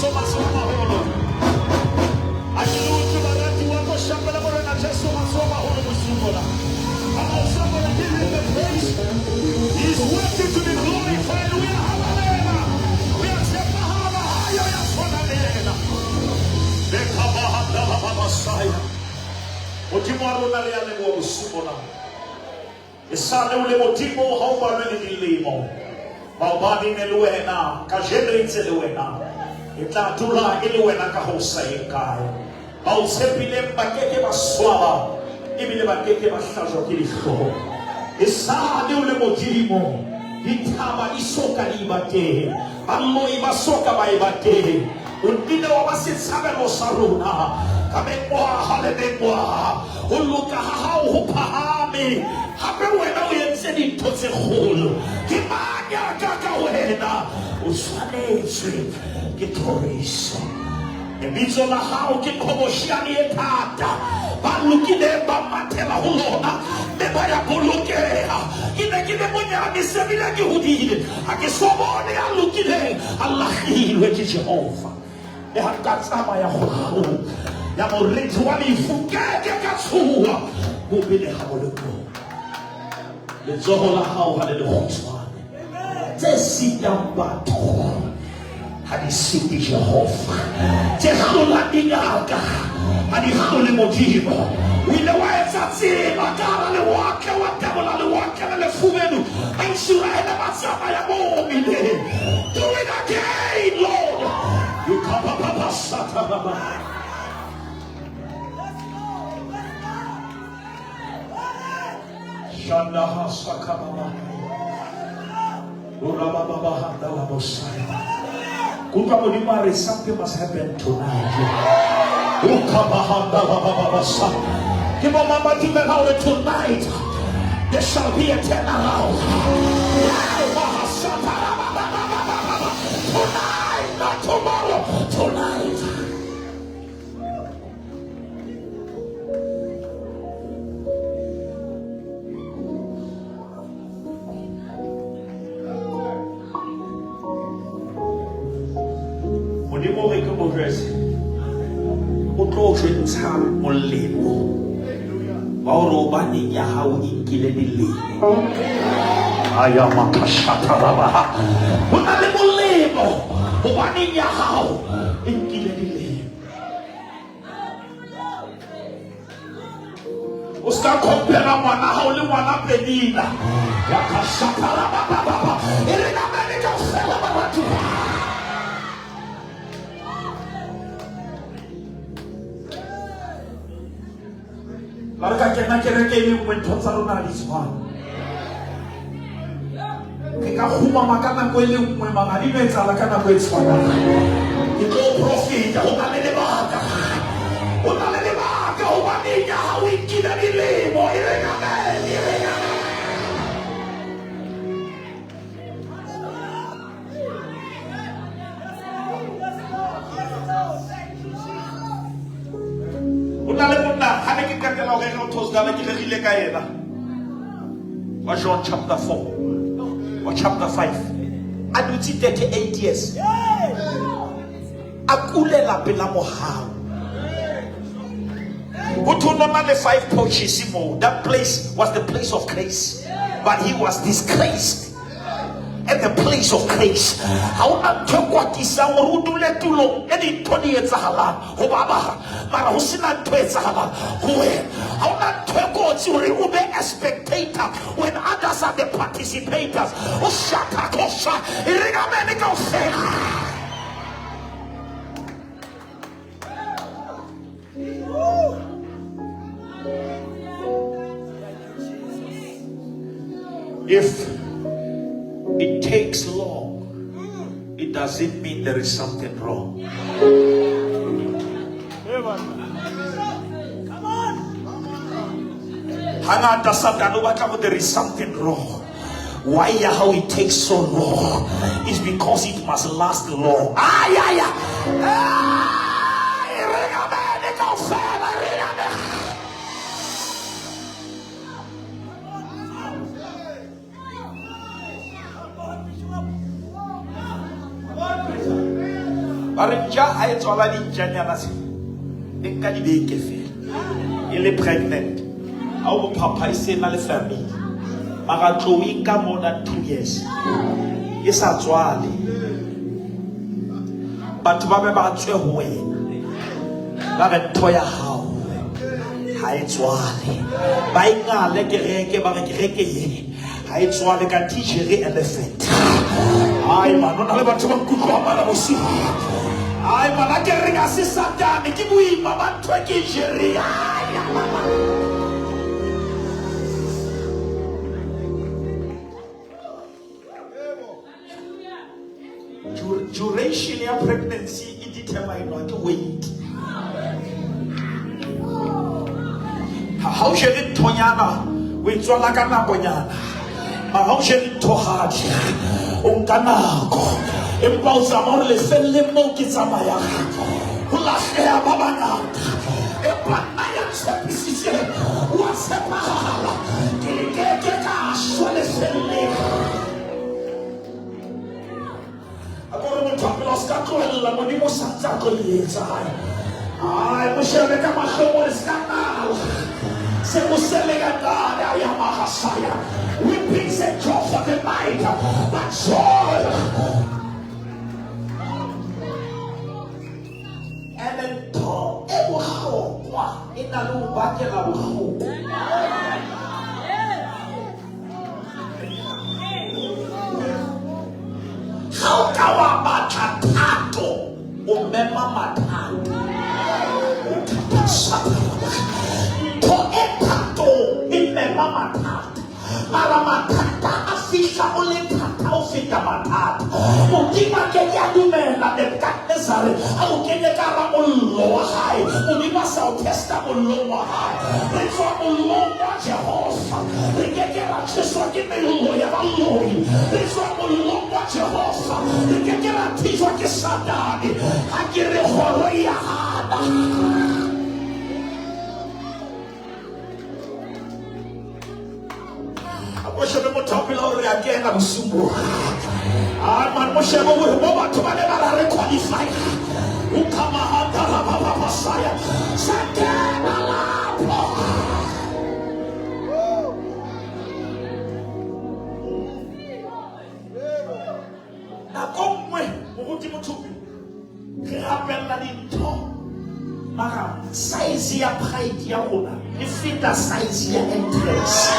Jesu matsoho a maholo. A ke le utlwe baratuwa ko shapela Morena Jesu matsoho a maholo bosiung bona. Come on, somebody give him the praise. He is worthy to be glorified. O ya halalela. O ya tshepahala. Ha yo ya tshwana le yena. Lekabahadalababasaya. Modimo wa rona re a leboha bosiung bona. Esale o le Modimo ha o balwe le dilemo. Maobane ne le wena, kajeno e ntse le wena. E tla dula e le wena ka ho sa yeng kae. Ba o tshepileng ba ke ke ba swaba ebile ba ke ke ba hlajwa ke dihlong. Esale o le Modimo, dithaba di so ka di ba teng, baloi ba so ka ba e ba teng. O nnile wa ba setshabelo sa rona ka mengwaha le mengwaha. Ho loka ha hao ho phahame, hape wena o entse dintho tse kgolo. Ke mang ya ka ka wena? O tshwanetswe ke thoriso. Lebitso la hao ke qhobosheane e thata. Ba lokileng ba mathela ho lona mme ba ya bolokeha. Ke ne ke le monyane se bile ke hodile. Ha ke so bone ya lokileng a lahlilwe ke Jehova. Le ha nka tsamaya kgohlong ya moriti wa lefu, ke ke ka tshoha bobe le ha bo le moo. Letsoho la hao ha le le kgutshwane. Tse sitang batho ha di site Jehova. Tse hlolang dingaka ha di hlole Modimo. O ile wa etsa tsela ka hara lewatle, wa tabola lewatle le lefubelu. Baiseraele ba tsamaya mo omileng. Do it again, Lord. Ikapapapasathababa. Shandahasakababa. Urabababahandalabosaya. Kutlwa Modimo a re something must happen tonight. Ukabahandalabababasa. Ke bo mang ba dumela hore tonight there shall be a turnaround. Tonight, not tomorrow, tonight. Modimo re ke mo jwetse o tlo jwentsha molemo wa hore hobaneng ya hao e nkile dilemo aya makashatarabaha ho na le molemo hobaneng ya hao e nkile dilemo o se ka compara ngwana hao le ngwana Penina ya kashatarabababa e re namele kaofela baratuwa. La re ka kena kereke e le nngwe ntho tsa rona ha di tshwane. Re ka kgumama ka nako e le nngwe mara di no etsahala ka nako e tshwanang. Ke tlo profeta ho na le lebaka. Ho na le lebaka hobaneng ya hao e nkile dilemo e reng amen e reng amen. Ho na le monna ha ne ke qetela ho rera ho Tosdala ke rerile ka yena wa John chapter 4 wa chapter 5 a dutse 38 years a kulela pela mohau ho thwe no na le five porches moo. That place was the place of grace, but he was disgraced at the place of grace. Ha o na ntho e kwatisang hore o dule tulong e dintho di etsahalang ho ba bang mara ho sena ntho e etsahalang ho wena. Ha o na ntho e kotsi hore o be a spectator when others are the participators. O shatha kosa e reng amene kaofela. If it takes long, it doesn't mean there is something wrong. Hangata Satan o batla go there is something wrong. Why ya how it takes so long is because it must last long. Ay, ay, ay. Ay, re amene kaofela, re amene. Ba re ntja ha e tswala dintjanyana tse e nka dibeke fela e le pregnant. Ha o bophapha e se na le family. Mara tlou e nka more than 2 years e sa tswale. Batho ba be ba tswe ho wena ba re ntho ya hao ha e tswale. Ba e ngale kereke ba re kereke ye ha e tswale kanthe e jere elephant. Ai man, ho na le batho ba nkutlwang mana bosiu. Ai man, a ke reng a se Satane, ke boima ba ntho e ke e jereng. Ai, mama. Duration ya pregnancy e determinwa ke weight. Ha o jere nthonyana o e tswala ka nakonyana, mara ha o jere nthohadi o nka nako, empa o tsamaya hore lefelleng moo ke tsamayang ho lahleha ba bangata, empa nna ya tshepisitseng wa tshepahala, ke keke ka shwa lefelleng. A ko re motho a pela o se ka tlohella Modimo o sa ntse a tlo le etsa. Ai, mo shebe ka mahlong o re se ka nala. Se o sele kancane ayamahasaya. Weeping endure for the night, but joy. And ntho e bohlokwa e na le ho bakela bohloko. Ha o ka wa batla thato, o mema mathata. Ntho e thato e mema mathata. Mara mathata a fihla o le thata o feta mathata. Modimo a ke ke a dumela Nebukadnezare a o kenye ka hara mollo wa hae. Modimo a sa o testa mollong wa hae. Re tswa mollong wa Jehova. Re ke ke ra tjheswa ke mello ya baloi. Re tswa mollong wa Jehova. Re ke ke ra thijwa ke Satane. Ha ke re kgoro e ya hana. A ko shebe motho a pela hore a kena bosiung bo. Ai man, mo shebe hore mo batho ba ne ba ra re qualify. Ukamahanda la ba ba basaya. Sa kena lapho. Nako nngwe moruti Mothupi re rapella dintho mara size ya pride ya rona e feta size ya entrance.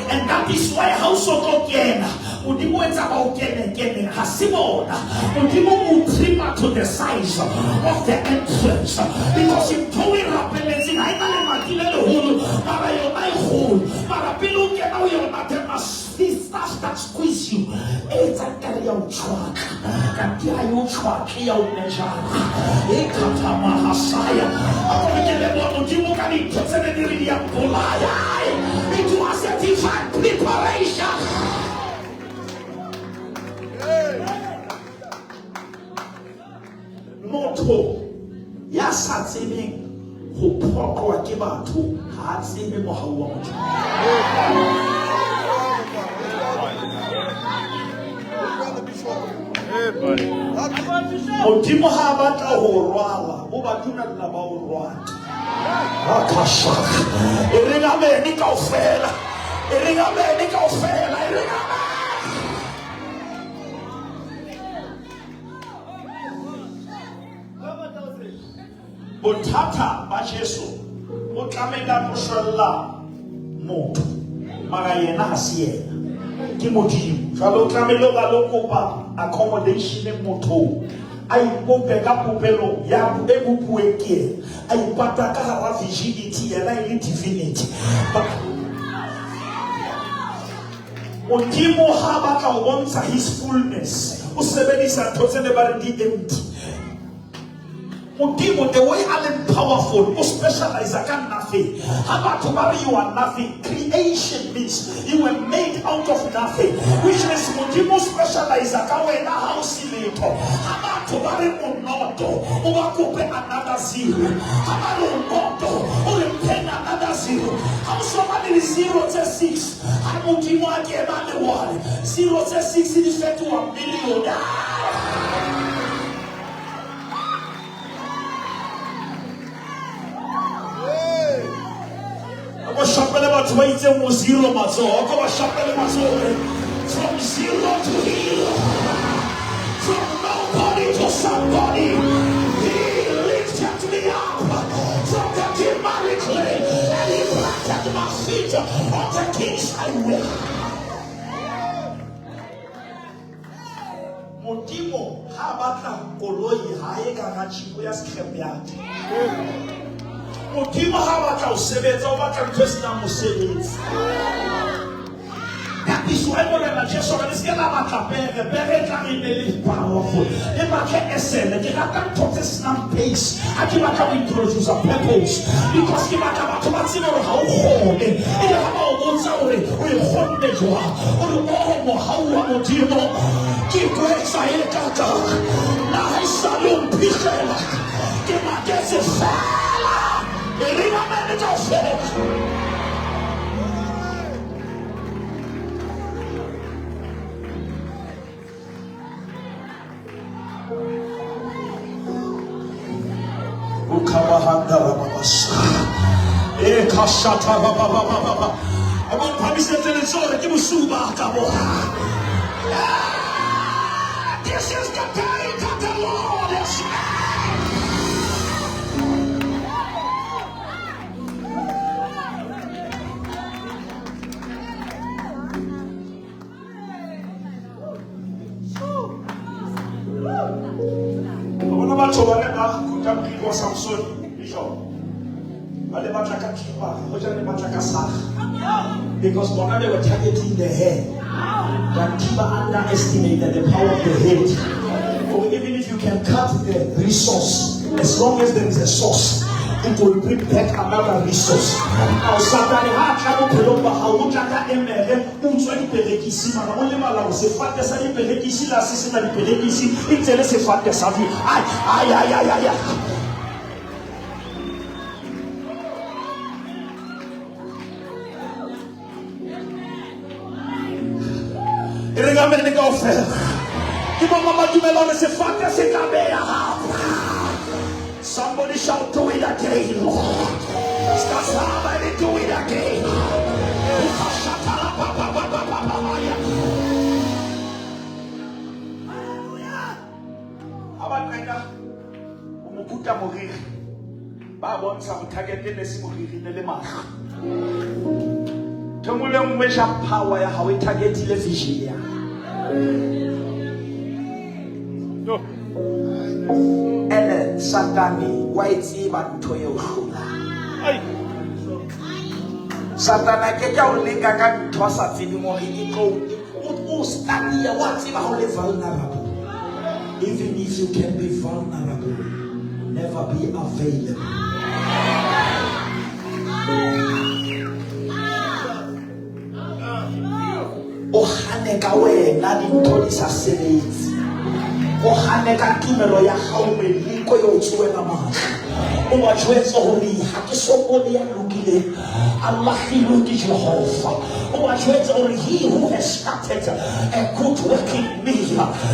And that is why ha o so tlo kena Modimo o etsa ba o kene kene ha se bona. Modimo o trimma to the size of the entrance because ntho o e rapeletseng ha e na lemati le leholo mara yona e kgolo, mara pele o kena ho yona there must be stuff that squeeze you. E etsa nkare ya o tjhwatla, kante ha e o tjhwatle, ya o mejara. E khathamahasaya. A ko re ke leboha Modimo ka dintho tse ne di re di a mpolaya. It was a divine preparation. Motho ya sa tsebeng ho phoqwa ke batho ha a tsebe mohau wa Modimo. Modimo ha a batla ho rwala, o ba dumella ba o rwate. Rakashaka. E reng amene kaofela. E reng amene kaofela. E reng amene. Bothata ba Jesu o tlamehile a tlo shwella motho, mara yena ha se yena, ke Modimo. Jwale o tlamehile o ba lo kopa accommodation mothong, a ipope ka popelo ya e bopuweng ke yena, a ipata ka hara virginity, yena e le divinity. Modimo ha batla ho bontsha his fullness, o sebedisa ntho tse ne ba re di empty. Modimo, the way a leng powerful, o specialize ka nothing. Ha batho ba re you are nothing, creation means you were made out of nothing, which means Modimo specialize ka wena ha o se letho. Ha batho ba re o noto, o ba kope another zero. Ha ba re o noto, o re mpheng another zero. Ha o so ba le zero tse 6, ha Modimo a kena le one, zero tse 6 di fetoha million. batho ba itseng o zero matsoho, ko ba shapele matsoho. From zero to hero, from nobody to somebody, he lifted me up from the demonic clay and he planted my feet on the king's highway. Modimo ha batla koloi ha e garage o ya scrapyard. Modimo ha batla ho sebetsa o batla ntho e senang mosebetsi. That is why Morena Jesu re se ke la batla pere, pere e tla re ne le powerful. Le batle esele, ke rata ntho tse senang pace. Ha ke batla ho introduce purpose because ke batla batho ba tsebe hore ha o kgone. E le ha ba o botsa hore o e kgonne jwang, o re oh mohau wa Modimo ke kwetsa e le kaka. Na ha e sale o mphihlela, ke maketse fela. E re mamele kaofela. This is the day that the Lord has made. Bona batho ba ne ba kuta moriri wa Samson bishop ba ne batla ka thipa hoja ne batla ka saga because bona they were targeting the hair. That thipa underestimated the power of the head. For even if you can cut the resource, as long as there is a source, it will bring back another resource. Now Satane ha tla bophelong ba hao o tla ka emere o utswa diperekisi mara o lebala hore sefate sa diperekisi la se sena diperekisi e ntse le sefate sa di ai ai ai ai ai. E re ka mene kaofela ke bo mama dumela hore sefate se tla beha hape. Somebody shall do it again, Lord. Somebody do it again. Ha ba qeta ho mo kuta moriri, ba bontsha ho target ne se moriri ne le mahlo. Ntho e nngwe le nngwe jang power ya hao e targetile vision ya. Ene Satane wa e tseba ntho eo hlolang. Satane ke ka o leka ka ntho a sa tsebeng hore e tlo o study wa tseba ha o le vulnerable. Even if you can be vulnerable, never be available. O hane ka wena dintho di sa sebetse. O hane ka tumelo ya hao meleko e o tsoela matla. O ba jwetse hore ha ke sokole ya lokileng, a lahlilwe ke Jehova. O ba jwetse hore he who has started a good work in me,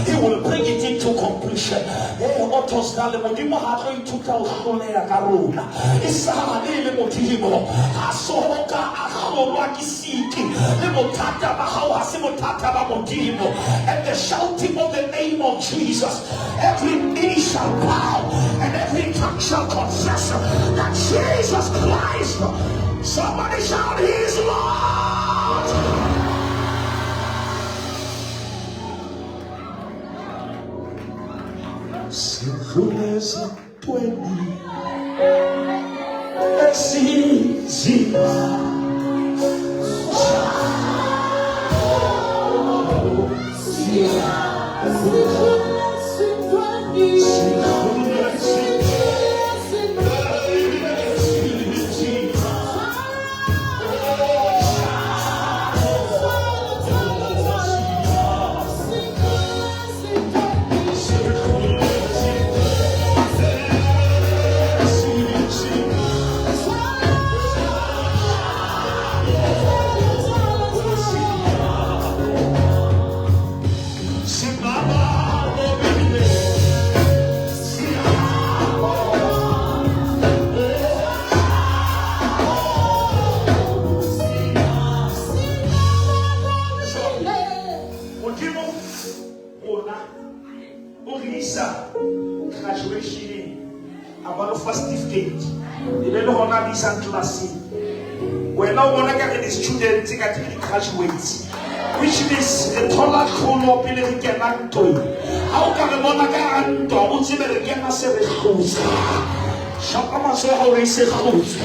he will bring it into completion. Hey, Ottosdal, Modimo ha tlo ithuta ho hloleha ka rona. E sale le Modimo ha so ka a hlolwa ke siki. Le bothata ba hao ha se bothata ba Modimo. At the shouting of the name of Jesus, every knee shall bow and every tongue shall confess that Jesus Christ, somebody shout, he is Lord. Sidlule esinzima. re isa graduation-eng, a ba re fa certificate, e be le gona re isang classeng. Wena o bona ka re di-students ka ke di-graduates, which means re thola tlholo pele re kena ntweng. Ha o ka re bona ka hara ntwa, o tsebe re kena se re hlotse. Shapa matsoho hore e se hlotse.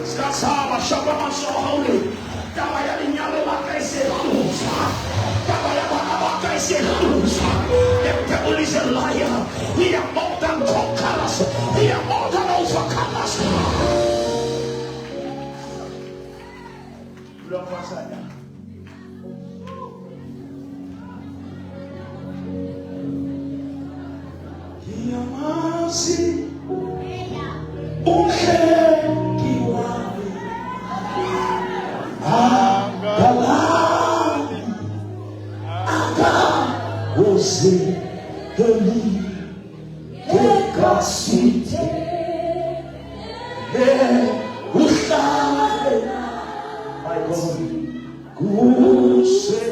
Ska tshaba, shapa matsoho hore taba ya lenyalo la ka e se hlotse. Taba ya bana ba ka e se hlotse. The devil is a liar. We are more than conquerors. We are more than overcomers. Dula fatshe. Ngiyamazi umhlengi wami, angalali akawozeli ekasithe uhlale, my God, kuse.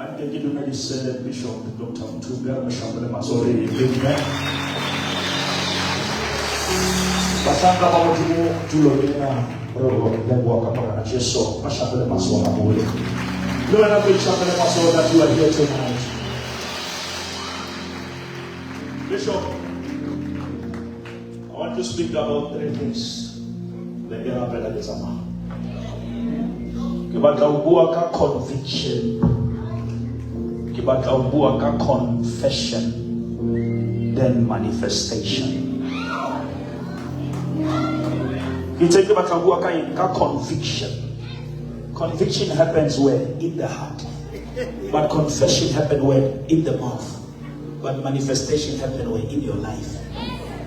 Anke ke dumedise Bishop Dr. Mthuphe, re moshapele matsoho re amen. Bahlanka ba Modimo tulong ena, re leboha ka Morena Jesu. Ba shapele matsoho haholo. Le wena o shapele matsoho that you are here tonight. Bishop, I want to speak about three things. Le ke rapela ke tsamaya. Ke batla ho bua ka conviction. Ke batla ho bua ka confession, then manifestation. Ke itse ke batla ho bua ka eng? Ka conviction. Conviction happens where? In the heart. But confession happens where? In the mouth. But manifestation happens where? In your life.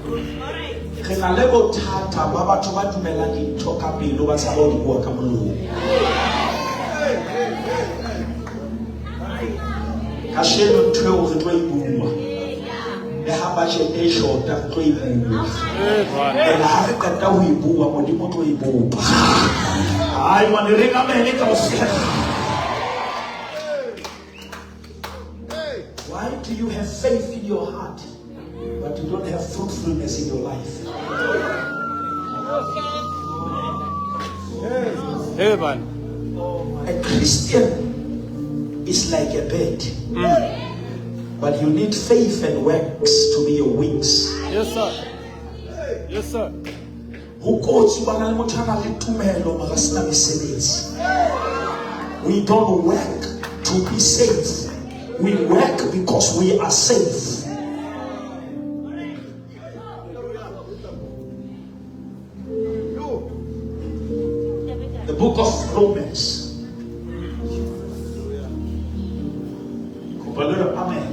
Re na le bothata ba batho ba dumelang dintho ka pelo, ba tshaba ho di bua ka molomo. Kasheno ntho eo re tlo e bua. Le ha budget e shota, re tlo e bua. And ha re qeta ho e bua, Modimo o tlo e bopa. Ai mane re amen kaofela. Why do you have faith in your heart, but you don't have fruitfulness in your life? Hey, man. A Christian is like a bird, but you need faith and works to be your wings. Yes, sir. Yes, sir. Ho kotsi ba na le motho a nang le tumelo mara a sena mesebetsi. We don't work to be safe. We work because we are safe. The book of Romans. Kopa le re amen.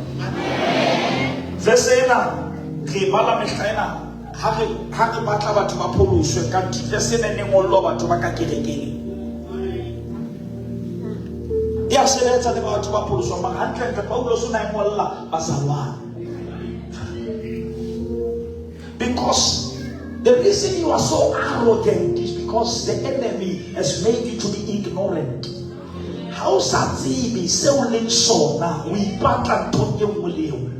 Verse ena re e bala mehla ena ha re batla batho ba pholoswe, kanti verse ena e ne ngollwa batho ba ka kerekeng. E a sebetsa le batho ba pholoswang, mara hantlentle Paulus o na e ngolla bazalwane. Because the reason you are so arrogant is because the enemy has made you to be ignorant. Ha o sa tsebe seo leng sona, o ipatla nthong e nngwe le e nngwe.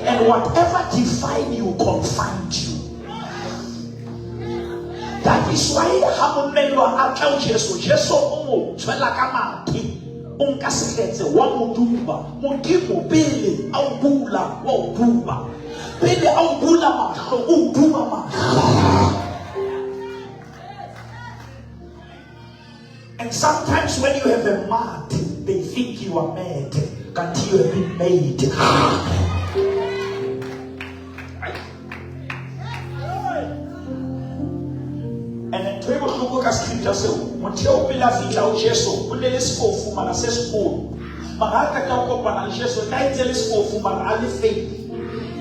And whatever define you, confine you. That is why ha monna enwa a tla ho Jesu, Jesu o mo tshwela ka mathe, o nka sehletse wa mo duba. Modimo pele a o bula, wa o duba. Pele a o bula mahlo, o duba mahlo. And sometimes when you have a mad, they think you are mad until you have been made. And ntho e bohloko ka scripture seo, motho eo pele a fihla ho Jesu, o ne le sefofu mara se seholo. Mara ha qeta ho kopana le Jesu, ka entse le sefofu mara a le faith.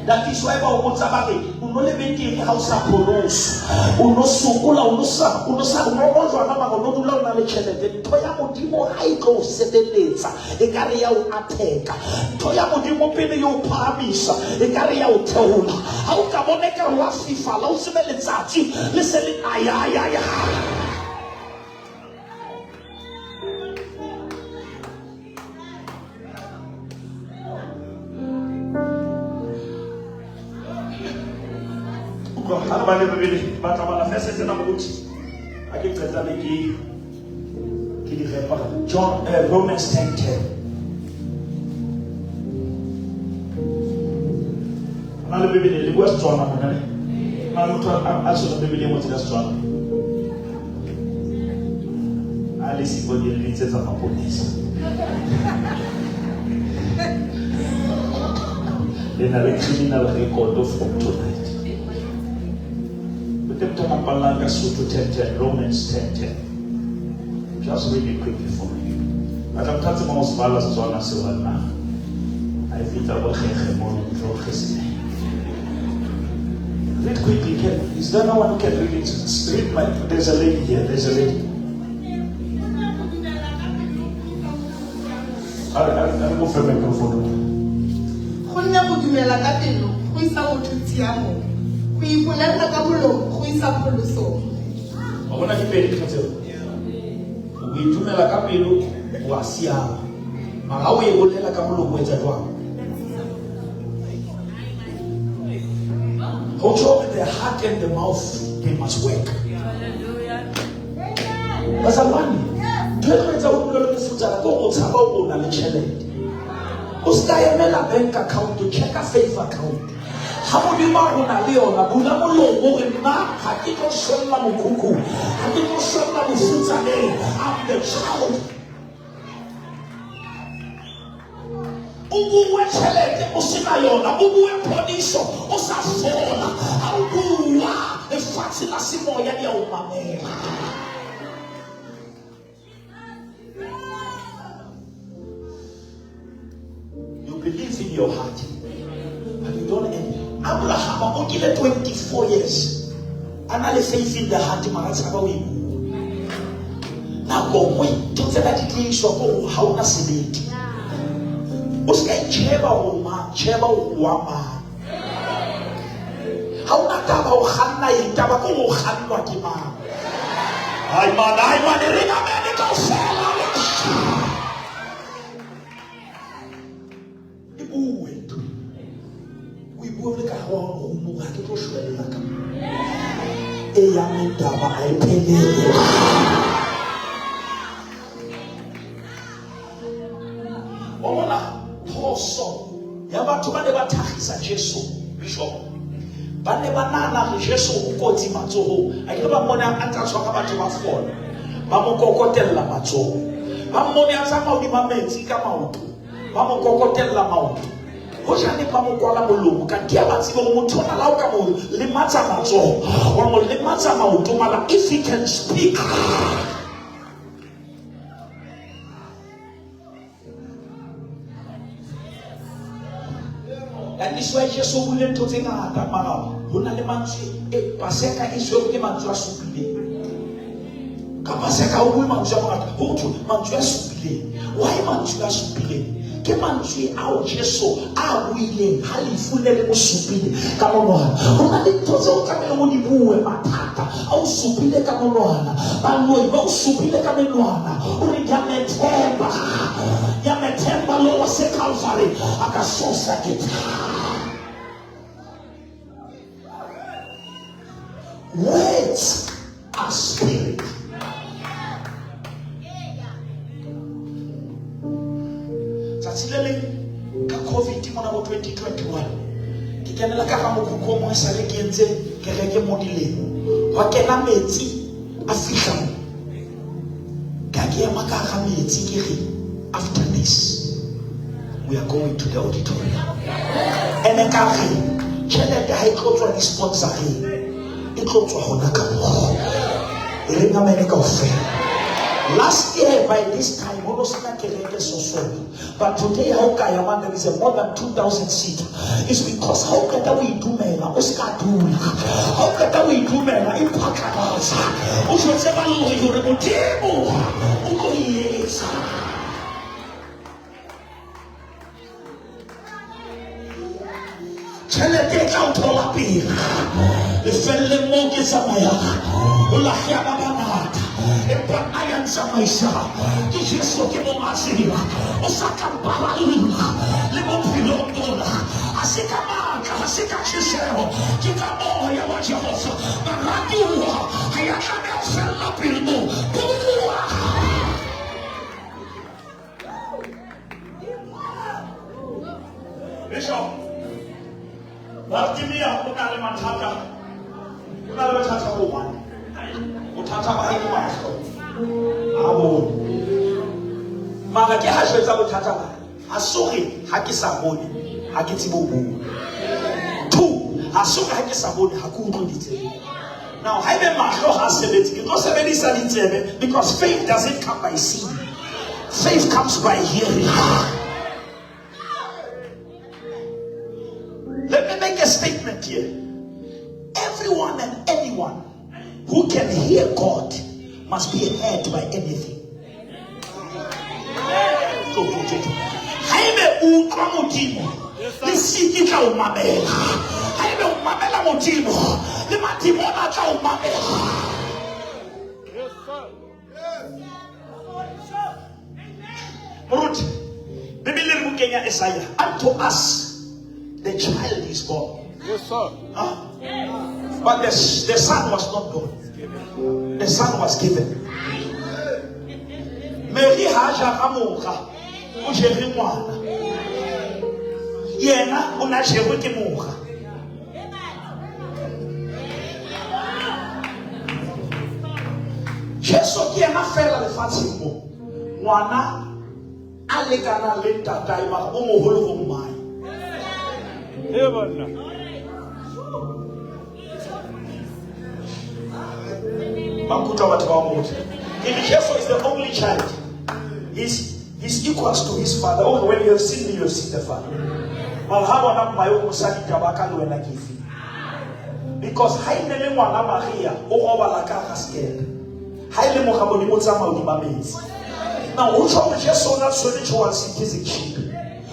That is why ba o botsa ba re, o no le betere ha o sa pholoswa. O no sokola, o no sa, o no sa, o no no jwana mara o no dula o na le tjhelete. Ntho ya Modimo ha e tlo o sebeletsa, e ka re ya o atheka. Ntho ya Modimo pele e o phahamisa, e ka re ya o theola. Ha o ka bona ekare wa fifala, o tsebe letsatsi le se le ay, ay, ay, ay. Ha re bale Bibele, batla bala verse tsena moruti. Ha ke qeta be ke ke di repa. John Romans 10:10. Na le Bibele le bua Setswana mona ne? Na le motho a tshwere Bibele e ngotswe ka Setswana? A le siko di le bitsetsa maponesa. Le na le criminal record from tonight. O teng motho a ka mpallang ka Sotho 10:10, Romans 10:10. Just read it quickly for me. Batla motho a tsebang ho se bala Setswana seo a nna. Ha e fihla bo kgekge mono, tlo kgesile. Read quickly. Is there no one who can read it? Read my, there's a lady here. There's a lady. A re mo fe microphone. Gonne go dumela ka pelo go isa motho tshiamong, go ipolela ka molomo go isa pholosong. Wa bona ke pedi ntho tseo. O itumela ka pelo wa siama. Mara ha o e bolela ka molomo o etsa jwang? Ho tjho the heart and the mouth, they must work. Bazalwane, ntho e tlo etsa o dule le mofutsana ke hore o tshaba hore o na le tjhelete. O ska emela bank account, check-a faith account. Ha Modimo a rona le yona, bula molomo hore nna ha ke tlo shwella mokhukhung, ha ke tlo shwella bofutsaneng. I'm the child. O bue tjhelete o sena yona, o bue phodiso o sa fola. Ha o bua, lefatshe la semoya di a o mamela. You believe in your heart, but you don't end. Abraham o kile 24 years. A na le faith in the heart, mara a tshaba ho e bua. Nako nngwe ntho tsena di tliswa ke hore ha ona sebete. O ska itjheba hore o mang, tjheba hore o wa mang. Ha ona taba o kganna eng, taba ke hore o kgannwa ke mang. Ai man, ai man, re namele kaofela. E bue ntho. O e bue le ka hare ho mo ha ke tlo shwella ka. E yang indaba ayiphelele. Wa bona phoso ya batho ba ne ba thakgisa Jesu, Bishop. Ba ne ba nahana hore Jesu o kotsi matsohong. A ke ba mmone a ntsa tshwara batho ba fola. Ba mo kokotella matsoho. Ba mmone a tsamaya hodima metsi ka maoto. Ba mo kokotella maoto. Hojane ba mo kwala molomo ka ke a ba tsebe hore motho ona la o ka mo lematsa matsoho, wa mo lematsa maoto, mara if he can speak. That is why Jesu o buile ntho tse ngata, mara ho na le mantswe e Paseka e tshwerwe ke mantswe a supileng. Ka Paseka o bue mantswe a mangata, ho thwe mantswe a supileng. Why mantswe a supileng? Ke mantswe ao Jesu a buileng ha lefu le le mo supile ka monwana. Ho na le ntho tseo o tlamehileng o di bue, mathata a o supile ka monwana, baloi ba o supile ka menwana. O re ngiyamethemba, ngiyamethemba lo waseCalvary akasosa ke. Words are spirit. Tsatsi le leng ka COVID mona bo 2021, ke kenela ka ga mokhukhu o mongwe sale ke entse kereke mo dilemo. Hwa kena metsi a fihla mo. Ka ke ema ka ga metsi ke re, after this we are going to the auditorium. Ene ka re tjhelete ha e tlo tswa di-sponsoreng, e tlo tswa hona ka mo. E re ngamene kaofela. Last year by this time ho no sena kereke Sosola. But today ha o ka ya man, there is a more than 2000 seat. It's because ha o qeta o itumela, o ska dula. Ha o qeta o itumela, e phatlalatsa. O jwetse baloi hore Modimo o tlo e etsa. Tjhelete e tla o thola pele. Lefelleng moo ke tsamayang, ho lahleha ba bangata. Empa nna ya ntsamaisang ke Jesu, ke monga tsela. O sa tla mpaballa le bophelong bona. Ha se ka matla, ha se ka tjheseho, ke ka moya wa Jehova. Baratuwa, ha ya tlameha ho fella pele moo. Bua! Bishop, Bartimea o na le mathata, o na le bothata bo one. Bothata ba hae ke mahlo. Ha bone. Mara ke ha jwetsa bothata ba hae. Ha sore ha ke sa bone, ha ke tsebe ho bua. Two, ha sore ha ke sa bone, ha ke utlwe ditsebe. Now, haebe mahlo ha sebetse, ke tlo sebedisa ditsebe because faith doesn't come by seeing. Faith comes by hearing. Let me make a statement here. Everyone and anyone who can hear God must be heard by anything. Haebe o utlwa Modimo, le siki tla o mamela. Haebe o mamela Modimo, le madimona a tla o mamela. Yes, sir. Moruti, Bibele re bukeng ya Isaiah, unto us the child is born. Yes, sir. Huh? But the son was not born. The son was given. Mary ha jara mora, o jere ngwana. Yena o na jerwe ke mora. Jesu ke yena fela lefatsheng mo. Ngwana a lekanang le ntatae mara o moholo ho mmae. Hey, banna. Ba nkutlwa batho ba motho. Ke re Jesu is the only child. He's equals to his father. Oh, when you have seen me, you have seen the father. Mara ha bona mmae o mosadi taba ka le wena ke efe? Because ha e ne le ngwana Maria, o robala ka hara sekepe. Ha e le mora Modimo, o tsamaya hodima metsi. Now, ho tjho hore Jesu o na tshwere dual citizenship.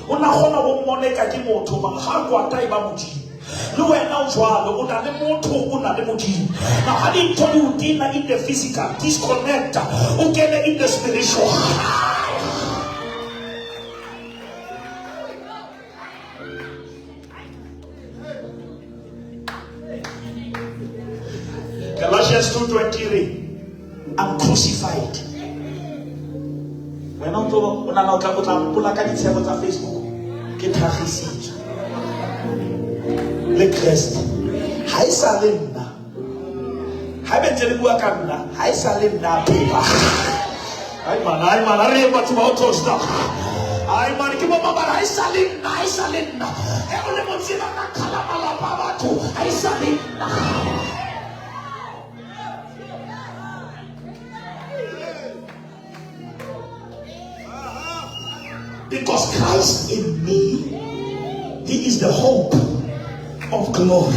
O na kgona ho mmoneka ke motho, mara ha kwata e ba Modimo. Le wena o jwalo, o na le motho, o na le Modimo. Now, ha dintho di o tina in the physical, disconnect, o kene in the spiritual. Galatians 2:23, I'm crucified. Wena o tlo o nahana o tla mpola ka ditshebo tsa Facebook, ke thakgisitswe le Kreste. Ha e sa le nna. Ha be ntse le bua ka nna, ha e sa le nna phela. Ai man, ai man, a re batho ba o tosta. Ai man, ke bo mama ha e sa le nna, ha e sa le nna. E o le motseba ka khala malapa a batho, ha e sa le nna. Because Christ in me, he is the hope of glory.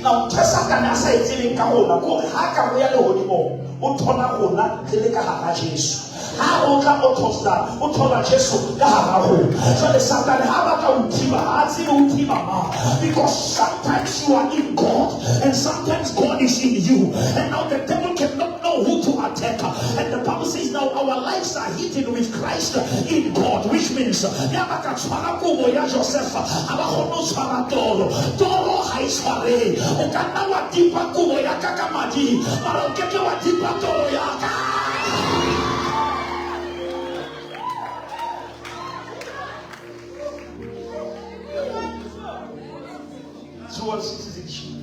Now, ntho e Satane a sa e tsebeng ka rona, ke hore ha ka ho ya lehodimong, o thola rona re le ka hara Jesu. Ha o tla o thosta, o thola Jesu ka hara rona. Jwale Satane ha batla ho thiba, ha tsebe ho thiba mang. Because sometimes you are in God and sometimes God is in you. And now the devil cannot know who to attack. And the Bible says now our lives are hidden with Christ in God, which means ya ba ka tshwara kobo ya Joseph, ha ba kgone ho tshwara toro. Toro ha e tshwarehe. O ka nna wa tipa kobo ya ka ka madi, mara o keke wa tipa toro ya ka. Dual citizenship.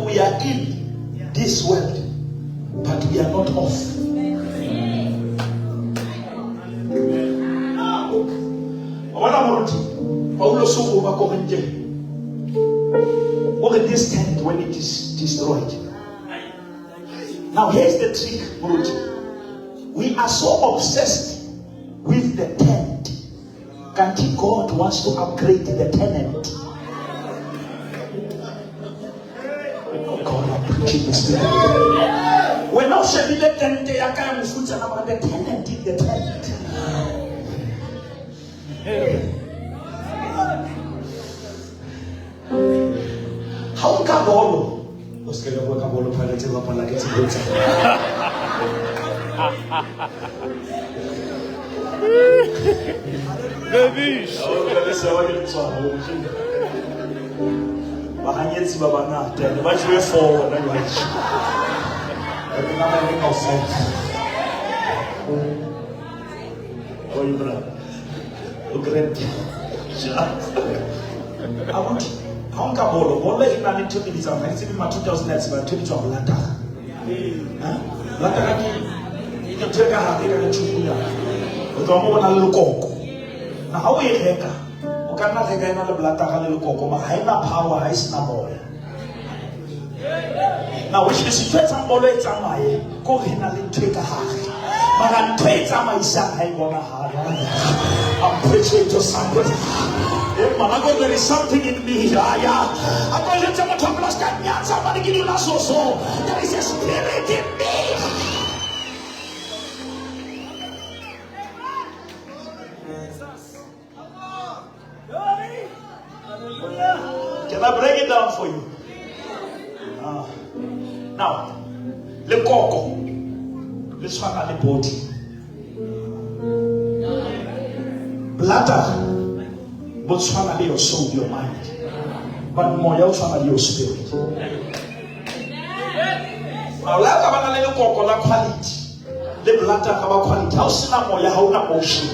We are in this world, but we are not off. Wa bona moruti, Paulo o ba Korinthe. O re this tent when it is destroyed. Now here's the trick, moruti. We are so obsessed with the tent. Kanti God wants to upgrade the tenant. Oh God, I'm preaching this today. When I shebile tente ya ka ya mofutsana, mara the tenant in the tent. Ha o nka bolo, O se ke la bua ka bolo Pirates e bapala ke tsebo tsa. Babish. Bahanyetsi ba bangata ene ba jewe four wena jwale. Re nna le kaofela. How are you, brother? O great. Abuti, ha o nka bolo, bolo e na le ntho e bitswang, ha ke tsebe ma 2000 a tseba ntho e bitswang blatara. Ha? Blatara ke ntho e ka hare e ka re tšhukunyana. O tloha moo o na le lekoko. Na ha o e reka, o ka nna reka e na le blatara le lekoko, mara ha e na power, ha e sena moya. Now, which is ntho e etsang bolo e tsamaye, ke hore e na le ntho e ka hare. Mara ntho e tsamaisang ha e bonahale. I'm preaching to somebody. Eh, man, I go, there is something in me. Yeah, yeah. I go, let's have a talk, let's get me out, somebody give you last so. There is a spirit in me. Can I break it down for you? Now, lekoko le tshwana le body. Bladder bo tshwana le your soul, your mind. But moya o tshwana le your spirit. Now, la ka ba na le lekoko la quality, le bladder ka ba quality. Ha o sena moya, ha o na motion.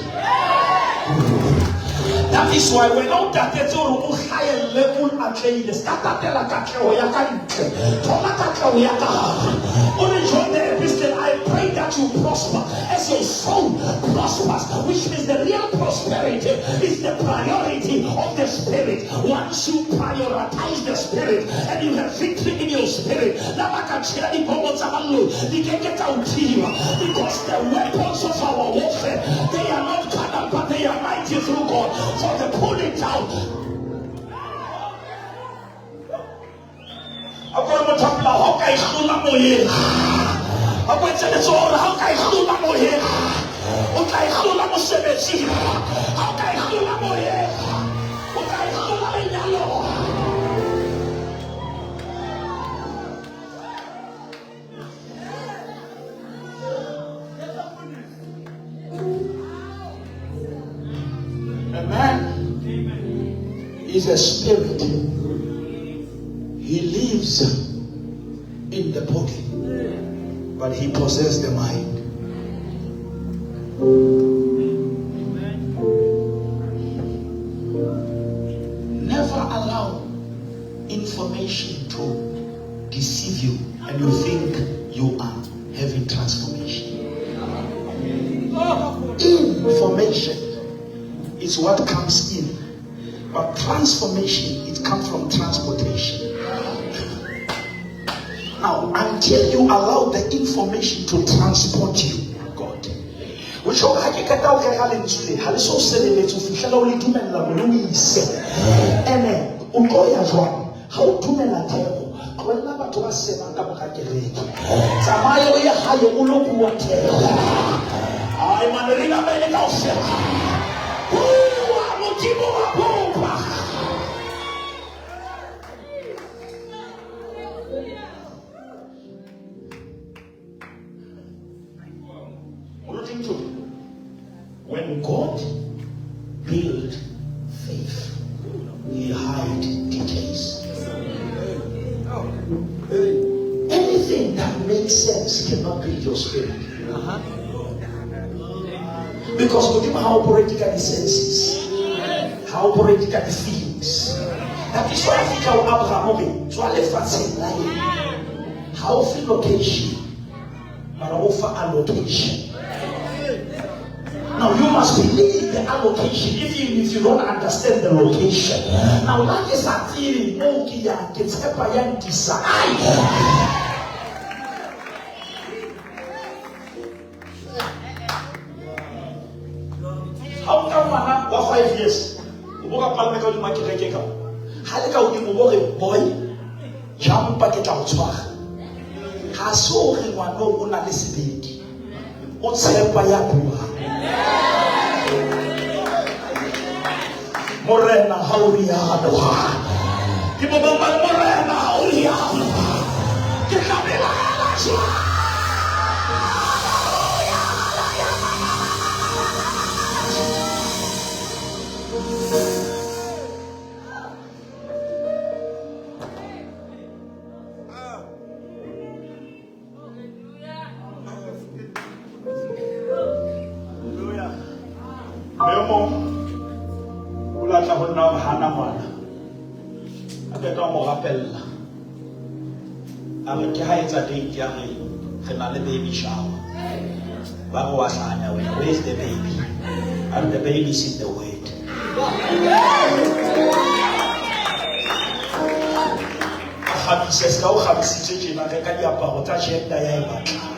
That is why when o tatetse hore o hlahelle o atlehile, se ka tatela katleho ya ka ntle, thola katleho ya ka hare. O re John the Epistle, I pray that you prosper as your soul prospers, which means the real prosperity is the priority of the spirit. Once you prioritize the spirit and you have victory in your spirit, la ba ka tshela dibomo tsa baloi, di ke ke tsa o thiba, because the weapons of our warfare, they are not carnal, but they are mighty through God for the pulling down. A ko re motho a pela, ha o ka e hlola moyeng. A ko etse letsoho hore ha o ka e hlola moyeng, o tla e hlola mosebetsing. Ha o ka e hlola moyeng, o tla e hlola lenyalong. A man is a spirit. He lives in the body, but he possesses the mind. Never allow information to deceive you and you think you are having transformation. Information is what comes in, but transformation, it comes from transportation. Now, until you allow the information to transport you, God, which ha ke qeta ho rera lentswe le, ha le so sebeletse ho fihlela o le dumella hore o ise. Ene o tlo ya jwang? Ha o dumela thero, tlohella batho ba sebang ka mora kereke. Tsamaya o ye hae o lo bua thero. Ai man, re la bele kaofela. Bua, Modimo wa bopa. When God built faith, he hid details. Anything that makes sense cannot build your spirit. Because Modimo ha operate ka di-senses, ha operate ka di-feelings. That is why I think how Abraham hore tswa lefatsheng la eng. Ha o fe location, mara o fa allocation. Now you must believe the allocation, even if you don't understand the location. Now that is a theory. Mo ke ya ke tshepa ya ntisa. Ai. Ha o ka ngwana wa 5 years, o bo ka palame ka hodima kereke ka. Ha le ka hodimo bo re boy, jumpa ke tla o tshwara. Ha se hore ngwana o na le sebete. O tshepa ya bua. Morena ha o rialo. Ke bo bang ba re, Morena ha o rialo. Mme o mong o la tla ho nna hore hana ngwana. A qeta ho mo rapella. A re ke ha etsa date ya re re na le baby shower. Ba re wa hlanya wena, where is the baby? A re the baby is in the word. A kgabise se ka o kgabisitswe tjena, reka diaparo tsa gender ya e batlang.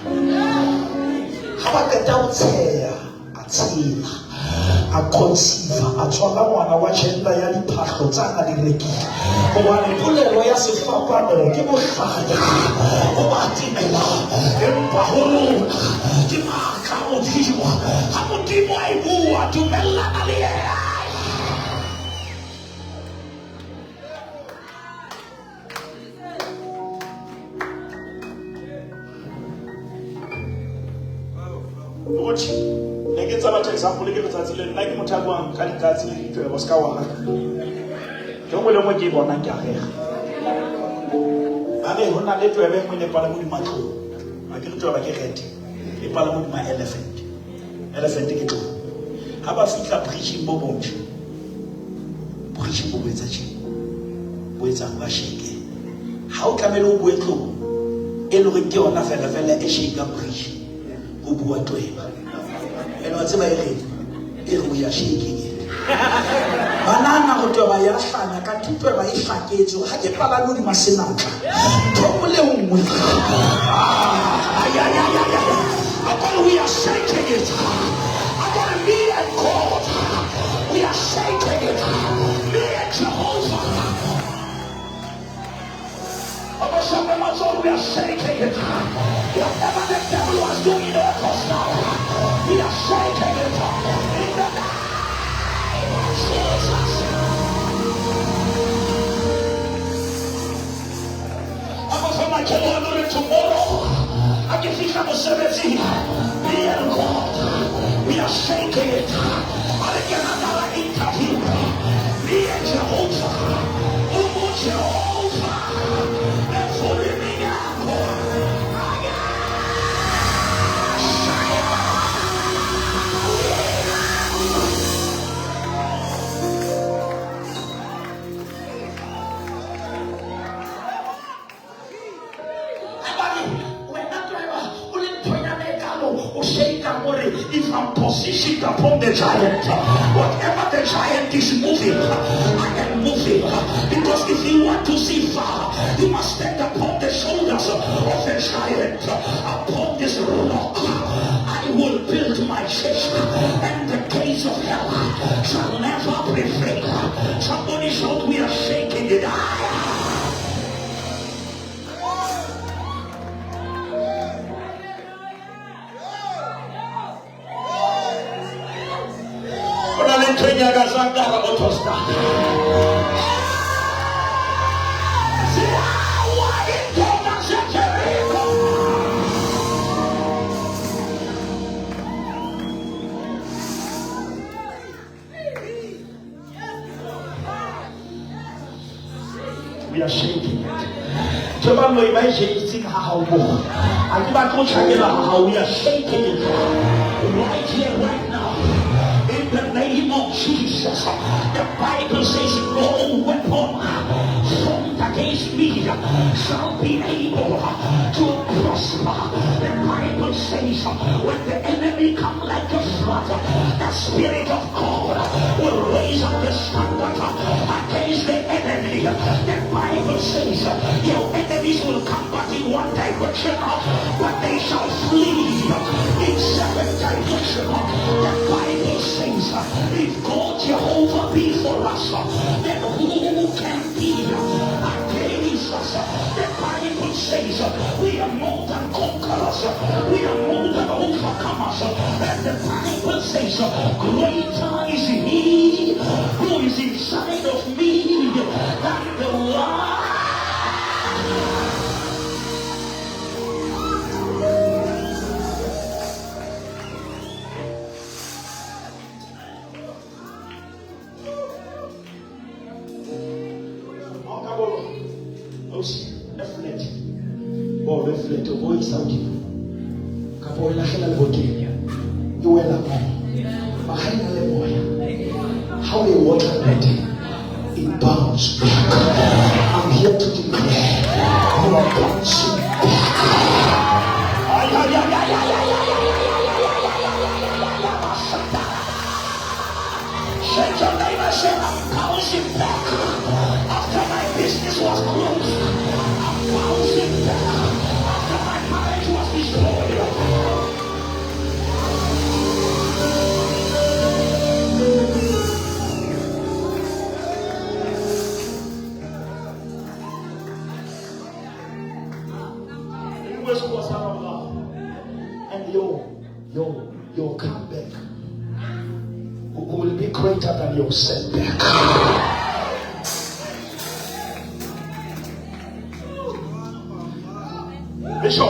Ha ba qeta ho tsheha, a tshela, a conceive, a tswala ngwana wa gender ya diphahlo tsa a di rekile. Hobane polelo ya sefapano ke bohlanya ho ba timelang, empa ho rona ke matla a Modimo. Ha Modimo a e bua, dumellana le yena. Motho, ne ke tsa batho example ke letsatsi le nna ke motho a buang ka dikatse le ditwebo se ka wa rata. Ke nngwe le nngwe ke e bonang ke a rega. Ba re ho na le twebe e nngwe e ne palame hodima tlou. Ha ke re tweba ke rat, e palame hodima elephant. Elephant ke tlou. Ha ba fihla bridging bo botjha, bridging bo bo etsa tje, bo etsang ba shake. Ha o tlamehile o bue tlou e le hore ke yona fela fela e shakang bridge, ho bua tweba. Ene wa tseba e reng? E re we are shaking it. Ba nahana hore tweba ya hlanya, kanthe tweba e hlaketswe hore ha ke palame hodima senatla, ntho e nngwe le nngwe. Ay, ay, ay, ay, ay. I got we are shaking it. I got me and God. We are shaking it. Me and Jehovah. We are shaking it. Whatever the devil was doing in August now, we are shaking it. In the name of Jesus. Tomorrow, I can fix up a 17. Me and God, we are shaking it. I get another interview. Me and Jehovah, Umu Jehovah, and for living If I'm positioned upon the giant, whatever the giant is moving, I am moving. Because if you want to see far, you must stand upon the shoulders of the giant. Upon this rock, I will build my church, and the gates of hell shall never prevail. Somebody shout, we are shaking it. We are shaking it. We are shaking it right here, right now. In the name of Jesus, the Bible says, no weapon formed against me shall be able to prosper. The Bible says, when the enemy comes like a flood, the Spirit of God will raise up the standard against the enemy. The Bible says, your enemies will come back in one direction, but they shall flee in seven directions. The Bible says, if God Jehovah be for us, then who can be against us? The Bible says we are more than conquerors, we are more than overcomers. And the Bible says, greater is he who is inside of me than the world. isa hodimo kapa o e lahlela leboteng e wela moo mara ha e na le moya ha o e otla leboteng it bounce back. I'm here to declare you are bouncing back. Ay, ay, ay, ay, ay, ay, ay, ay, ay, ay, ay, ay, ay, ay, ay, ay, Say your neighbor, say, I'm bouncing back. After my business was closed, I'm bouncing back. After my marriage was destroyed. And your comeback will be greater than your setback. Bishop,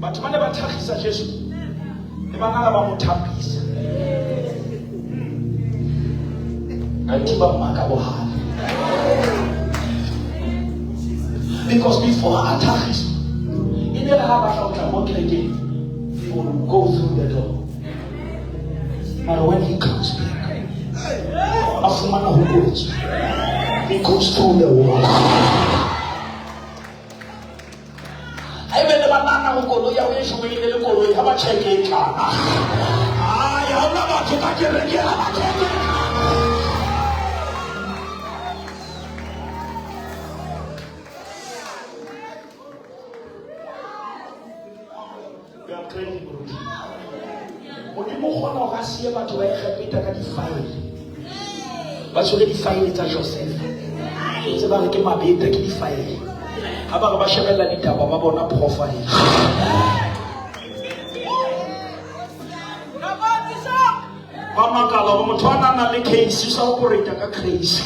batho ba ne ba thakgisa Jesu le bana ba mo thapisa. Kanti ba mmaka bohale. Because before a thakgiswa, e ne re ha batla ho tla mo kerekeng, he will go through the door. But when he comes back, a fumana ho kwetswe. He goes through the wall. Haebe le banana ho koloi ya ho e shobile le koloi ha ba check e tlana. Ai, ha hona batho ka kerekeng ha ba check e tlana. We are crazy, moruti. Modimo o kgona hore a siye batho ba Egepeta ka difaele. Ba tshwere difaele tsa Joseph. Ntse ba re ke mabeta ke difaele. Ha ba re ba shebella ditaba ba bona profile. Ba makala hore motho a nang le case o sa operate ka case.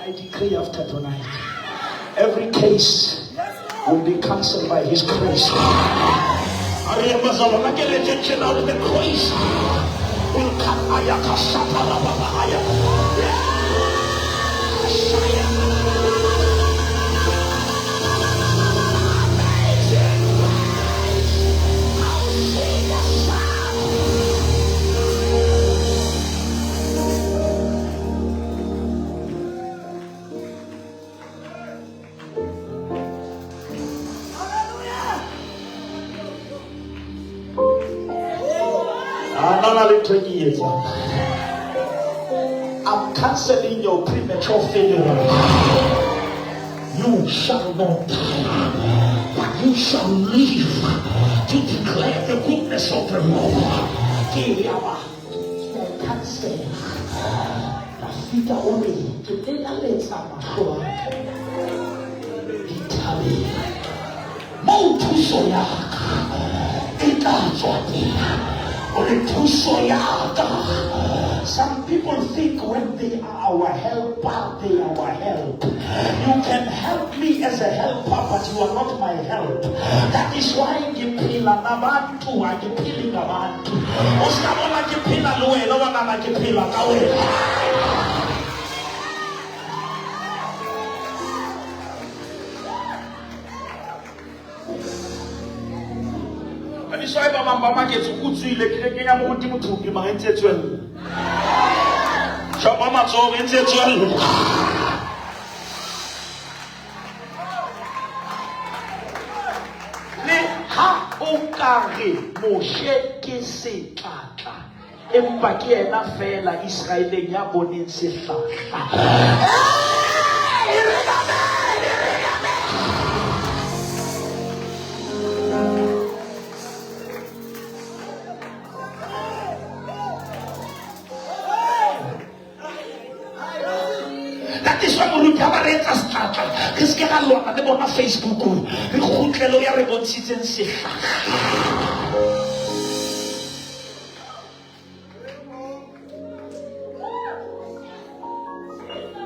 I decree after tonight, every case will be cancelled by his grace. The grace will come. Amazing grace. I'll see the sun. I'm canceling your premature funeral. You shall not die, but you shall live to declare the goodness of the Lord. Cancel. Some people think when they are our helper, they are our help. You can help me as a helper, but you are not my help. That is why ngiphila nabantu, angiphili ngabantu. Usingabona ngiphila le wena, wa nna ngiphila ka wena. Ba bang ba maketse o tswile kerekeng ya moruti Mothupi mara e ntse e tswella. Shapa matsoho e ntse e tswella. Le ha o ka re Moshe ke setlatla, empa ke yena feela Israeleng ya boneng sehlahla. Re se ke ra lwana le bona Facebook, re kgutlelo ya re bontshitseng sehlahla.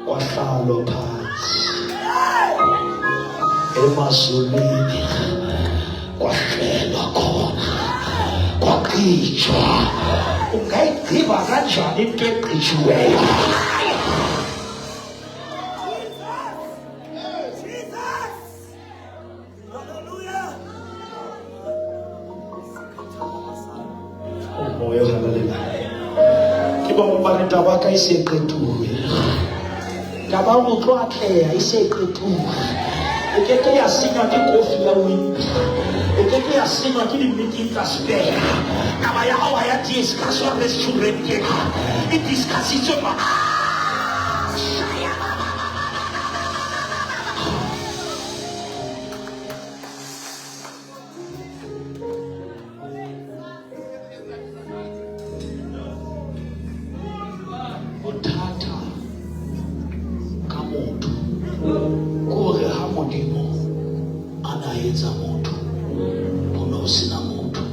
Kwahlalo phansi emazulwini, kwahlelwa khona, kwaqitshwa. Ungayigqiba kanjani into egqitshiweyo? Ke ba bang ba re taba ka e se e qetuwe. Taba ya hore o tlo atleha e se e qetuwe. E ke ke ya senywa ke kofi ya Wimpy. E ke ke ya senywa ke di-meeting tsa Spur. Taba ya hao ha ya discusswa restauranteng. E discussitswe ma. Bothata ka motho ke hore ha Modimo a na etsa motho, ho ne ho sena motho.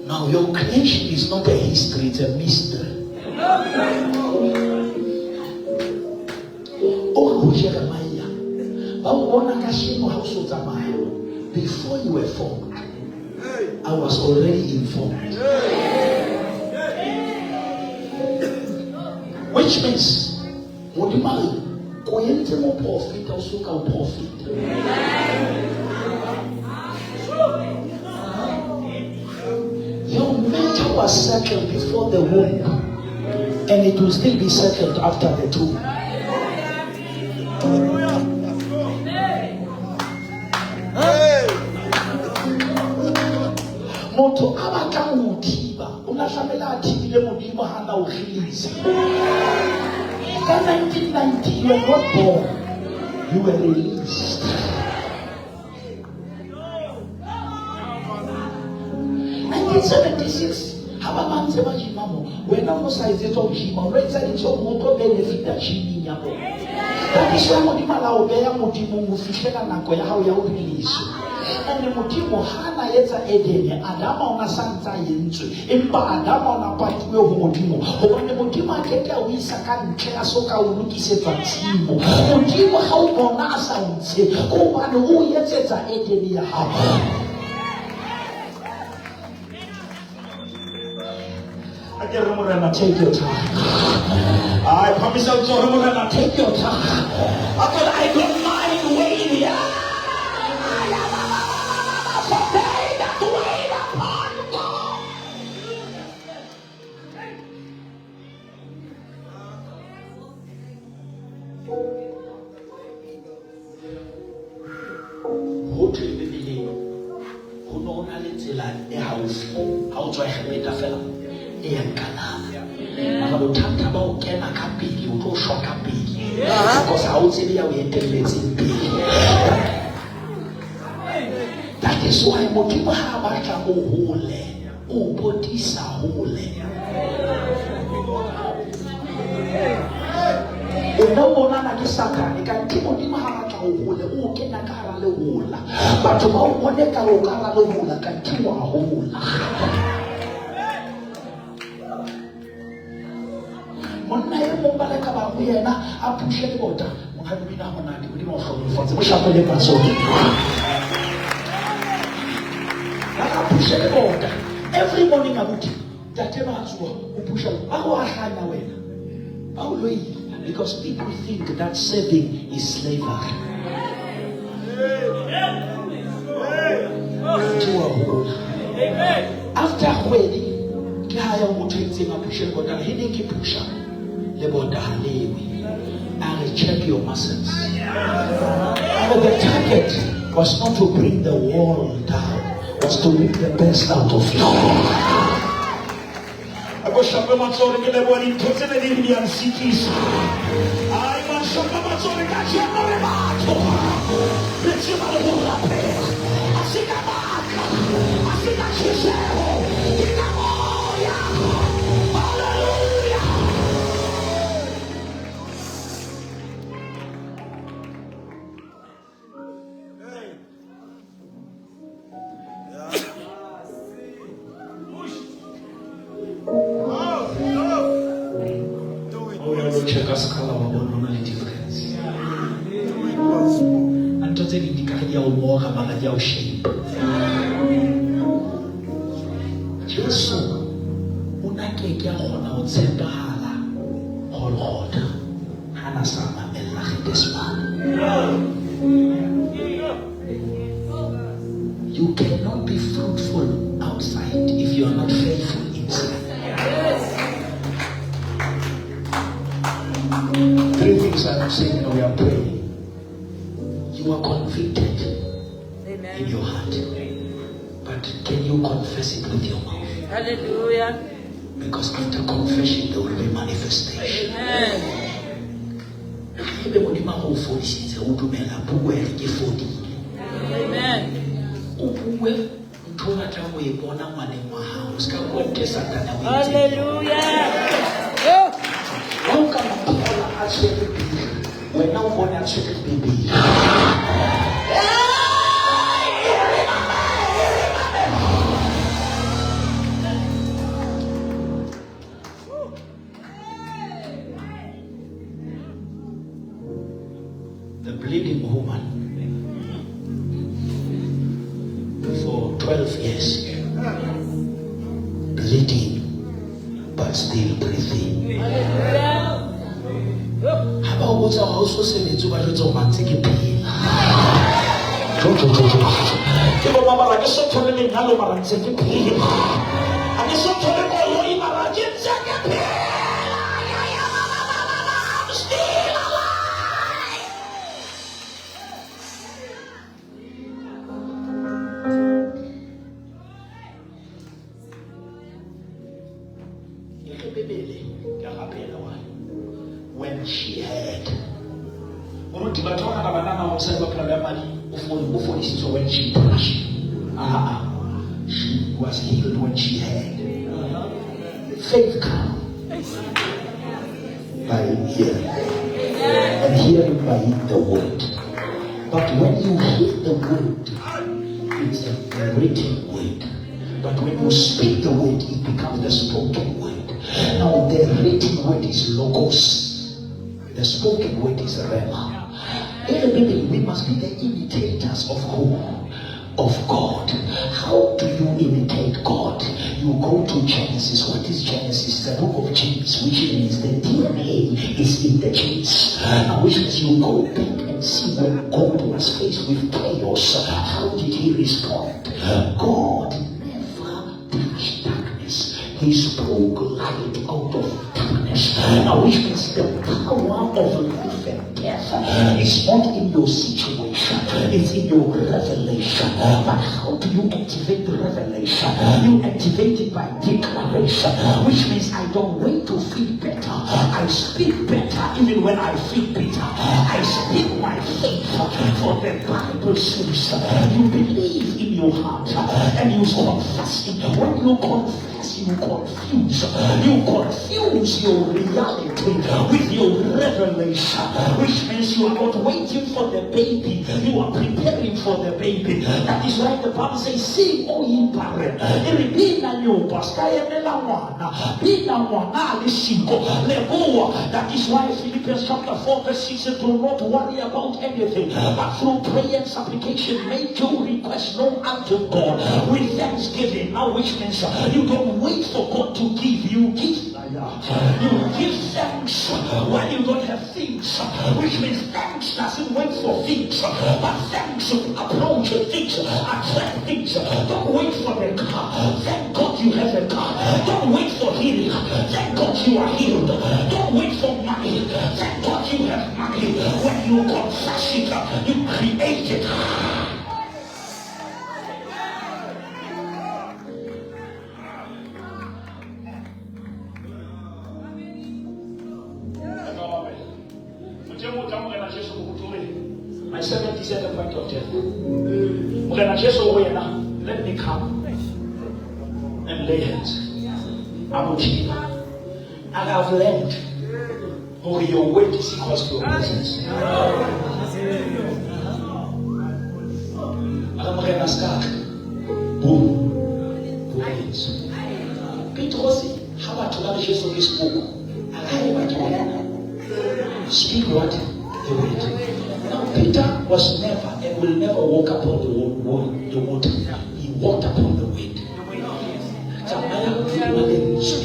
Now your creation is not a history, it's a mystery. O re ho Jeremiah, ba o bona kasheno ha o so tsamaya. Before you were formed, I was already informed. Which means, Modimo a re, ko entse moprofeta o so ka o profeta. Your matter was settled before the womb, and it will still be settled after the tomb. Motho a batlang ho thiba, o na tlamehile a thibile Modimo ha na o release. Ka 1990, you were not born, you were released. 1976, ha ba bang ntse ba gym-a mo, wena o sa etsetswa ho gym-a, o lo etsa dintho o tlo benefit-a gym-ing ya bona. That is why Modimo a la o beha Modimong ho fihlela nako ya hao ya ho release. And Modimo ha na etsa Edene, Adama o na sa ntsa entswe, empa Adama o na patuwe ho Modimo, hobane Modimo a ke ke a o isa ka ntle a so ka o lokisetsa tshimo. Modimo ha o bona a sa o ntshe, ke hobane o etsetsa Edene ya hao. A ke re Morena, take your time. I promise you, Morena, take your time. I don't mind waiting. For they that wait upon God. Ho thwe Bibeleng, ho no ho na le tsela e haufi, ha o tswa Egepeta fela, e yang Kanana. Mara bothata ba ho kena ka pele, o tlo shwa ka pele. Because ha o tsebe ya o etelletseng pele. That is why Modimo ha a batla o hole, o potisa hole. O ne o bonana ke Satane, kanthe Modimo ha batla o hole, o kena ka hara lehola. Batho ba o bone ka o ka hara lehola, kanthe wa hola. Monna e mong ba leka ba ho yena, a pushe lebota. Monghadi o bina monate, Modimo o hlohonolofatse. Mo shapele matsoho. A pushe lebota. Every morning abuti, ntate ba tsoha, o pusha, ba go ahlanya wena. Ba o loile. Because people think that serving is slavery. After kgwedi, ke ha ya motho e itseng a pushe lebota, he ne ke pusha lebota ha lewe. A re, check your muscles. And the target was not to bring the wall down, was to bring the best out of you. A ko shape matsoho ke leboha dintho tsena di di a nsitisa. Ai, man, shape matsoho ka tjena re batho. Re tseba le ho rapela. A se ka matla, a se ka tjheseho, ke ka moya. Hallelujah. Do it O ya lo once check-a more. sekgala wa bona ho na le difference. Do it once more. A ntho tse ding di ka re di a o bora, mara di a o shape. Jesu o na ke ke a kgona ho tshepahala Golgotha ha na sa mamella Gethsemane. You cannot be fruitful outside You are convicted in your heart. But can you confess it with your mouth? Hallelujah. Because after confession there will be manifestation. Amen. Haebe Modimo a go fodisitse, o dumela bue re ke fodile. Amen. O bue ntho o batlang ho e bona ngwaneng wa hao. O ska bua ntho e Satane a o entseng. Hallelujah. Oh. Ha o ka mo thola a tshwere biri, wena o bone a tshwere bibiri. The bleeding woman for 12 years, bleeding but still breathing. Hallelujah. Oh. Ha ba o botsa hore ha o so sebetse, o ba jwetse hore ba ntse ke phela. Jo, jo, jo, jo. Ke bo mabala, ke so thole lenyalo mara ntse ke phela. Ha ke so thole koloi mara ke ntse ke phela. I'm still alive. E re Bibele, ke a rapela hore when she heard, moruti, batho ba bangata ba nahana hore mosadi wa phello ya madi o fodisitswe when she touched. Ah, she was healed when she heard. Faith comes by hearing, and hearing by the word. But when you hear the word, it's a written word. But when you speak the word, it becomes the spoken word. Now the written word is logos. The spoken word is rhema. In the beginning, we must be the imitators of who? Of God. How do you imitate God? You go to Genesis. What is Genesis? The book of genes, which means the DNA is in the genes. Now, which means you go back and see when God was faced with chaos, how did he respond? God never touched darkness. He spoke light out of darkness. Now, which means the power of life and death is not in your situation, it's in your revelation. But how do you activate the revelation? You activate it by declaration, which means I don't wait to feel better. I speak better even when I feel bitter. I speak my faith, for the Bible says you believe in your heart and you confess it. When you confess, you confuse. You confuse your reality with your revelation, which means you are not waiting for the baby, you are preparing for the baby. That is why the Bible says, sing, O ye barren. E re, bina nyopa, ska emela ngwana, bina ngwana le siko, leboa. That is why Philippians chapter 4 verse 6 says, do not worry about anything, but through prayer and supplication make your request known unto God with thanksgiving. Now, which means you don't wait for God to give, you give. You give thanks when you don't have things, which means thanks doesn't wait for things, but thanks approach things, attract things. Don't wait for the car. Thank God you have a car. Don't wait for healing. Thank God you are healed. Don't wait for money. Thank God you have money. When you confess it, you create it. My servant is at the point of death. Morena Jesu o yena, let me come and lay hands. A mo thiba. And I've learned hore your word is equals to your presence. A re Morena ska tla. Boom. Bo lentswe. Petrose, ha batho ba re Jesu ke sepoko, a re haeba ke wena, speak what? The word. Now Peter was never and will never walk upon the water. He walked upon the wind. Tsamaya hodima lentswe.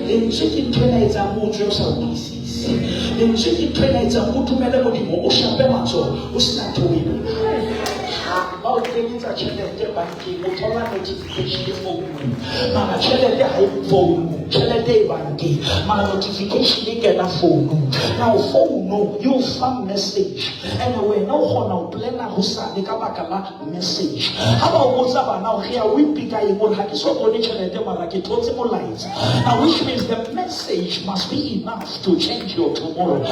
Lentswe ke ntho ena e etsang o tswe o sa utlwisise. Lentswe ke ntho ena e etsang o dumele Modimo, o shape matsoho, o sena ntho o e bonang. Ha ba o kenyetsa tšhelete bankeng o thola notification founung mara tšhelete ha e founung tšhelete e bankeng mara notification e kena founung now founu e o fa message and wena o kgona ho plana hosane ka baka la message ha ba o botsa bana hore re ya Wimpy ka eng ore ha ke so bone tšhelete mara ke thotse molaetsa. Now which means the message must be enough to change your tomorrow.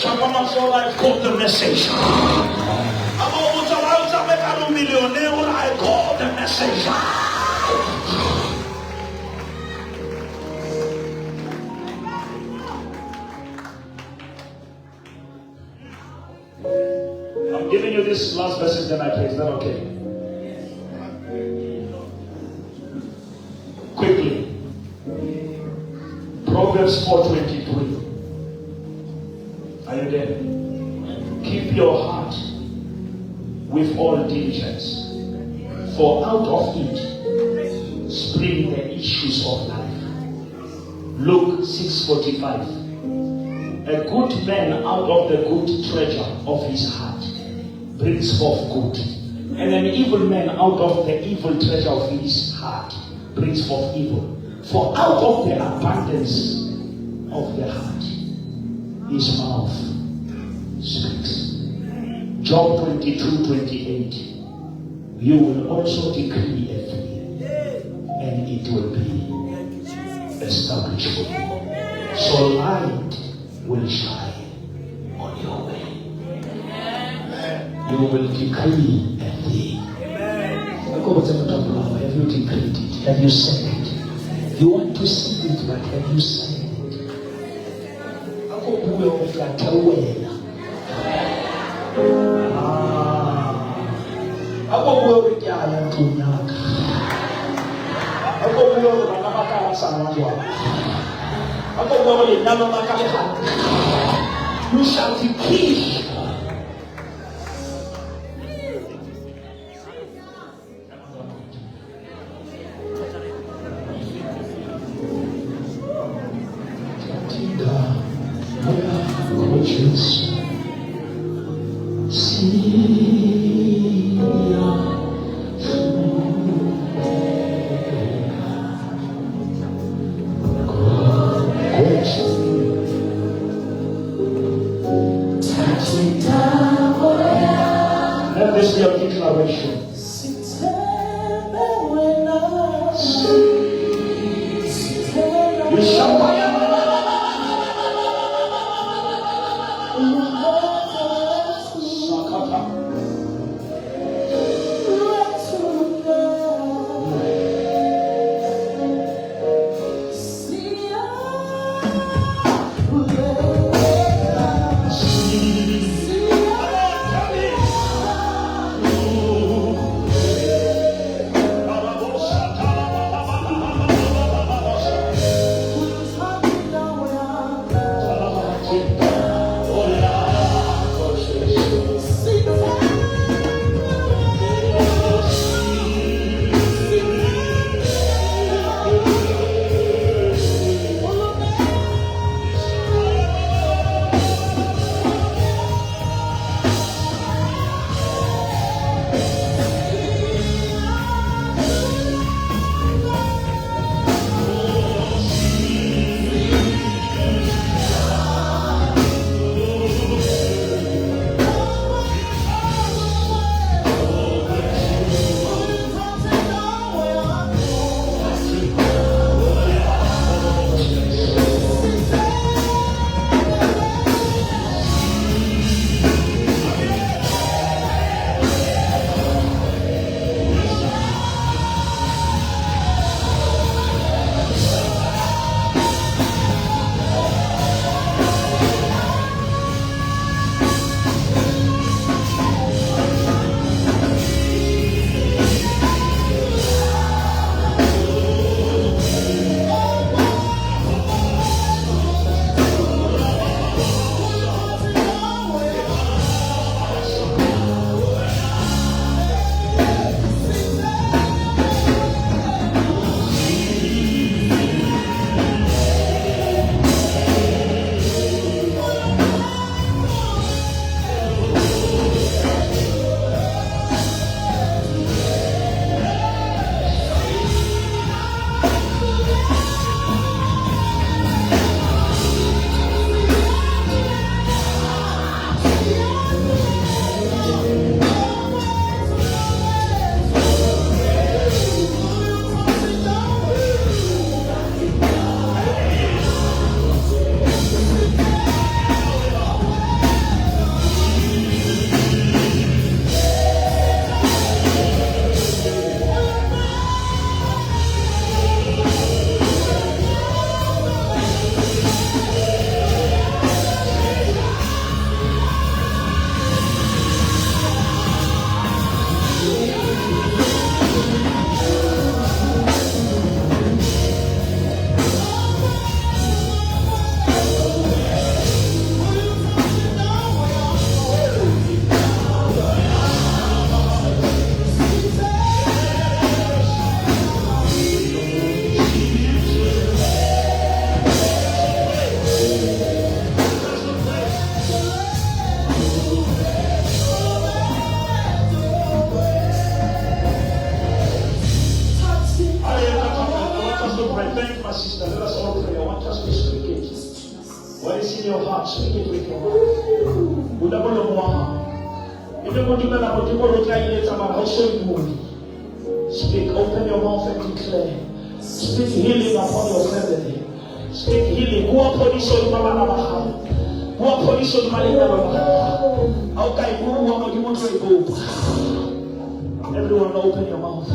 Shapa matsoho, I've got the message. Ha ba o botsa why o tsamaye ka re o millionaire, o re I got the message. I'm giving you this last verses, then I pray. Is that okay? Quickly. Proverbs 4:23. Are you there? Keep your heart with all diligence, for out of it spring the issues of life. Luke 6:45. A good man out of the good treasure of his heart brings forth good, and an evil man out of the evil treasure of his heart brings forth evil. For out of the abundance of the heart, his mouth speaks. Job 22:28. You will also decree a thing, and it will be established for you. So light will shine on your way. You will decree a thing. Have you decreed it? Have you said it? You want to see it, but have you said it? Ako bue hore ke a theohela. Ah. Ako bue hore ke a ya ntlong ya ka. Ako bue hore bana ba ka ba sala jwang. Ako bue hore lenyalo la ka le hantle. You shall decree. Let this be your declaration. You shall. Sakata. What is in your heart, speak it with your mouth. Bula molomo wa hao. Ebe mo dumela Modimo re o tla e etsa mara ha o so e bue. Speak, open your mouth and declare. Speak healing upon your family. Speak healing. Bua phodiso hodima bana ba hao. Bua phodiso hodima lenyalo la hao. Ha o ka e bua, Modimo o tlo e bopa. Everyone open your mouth.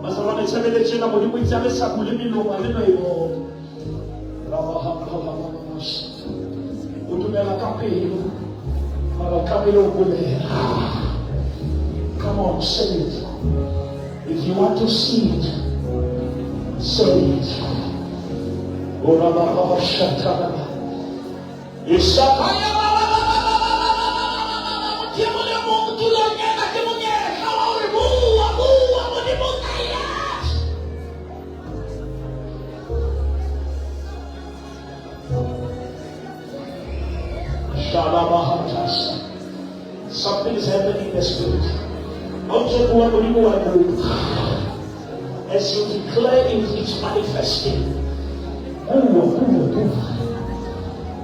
Bazalwane tshebeletso ena Modimo o itse ha le sa bule melomo ha le no e bona. O dumela ka pelo, mara o tlamehile ho bolela. Come on, say it. If you want to see it, say it. Something is happening in the spirit. As you declare it, it's manifesting.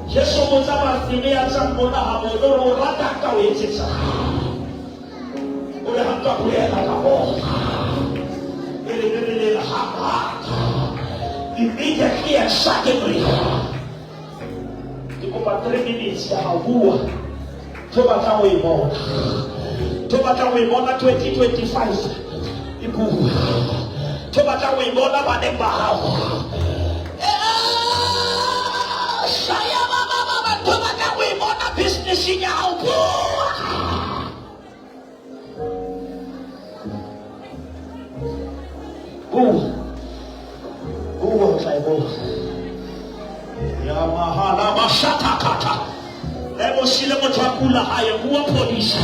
Jesu o botsa Bartimea ya tswang mona ha bona hore o rata ka o etsetsa. O re ha nka boela ka bona. E re Bibele e re ha rata. Immediately and suddenly. Ke kopa 3 minutes ya ho bua. Ntho e batlang ho e bona. Ntho e batlang ho e bona 2025 e bua. Ntho e batlang ho e bona baneng ba hao. Ntho e batlang ho e bona business-eng ya hao, bua. Bua. Bua o tla e bona. Ya mahala mashatakata. Le bosile motho a kula hae, bua phodiso.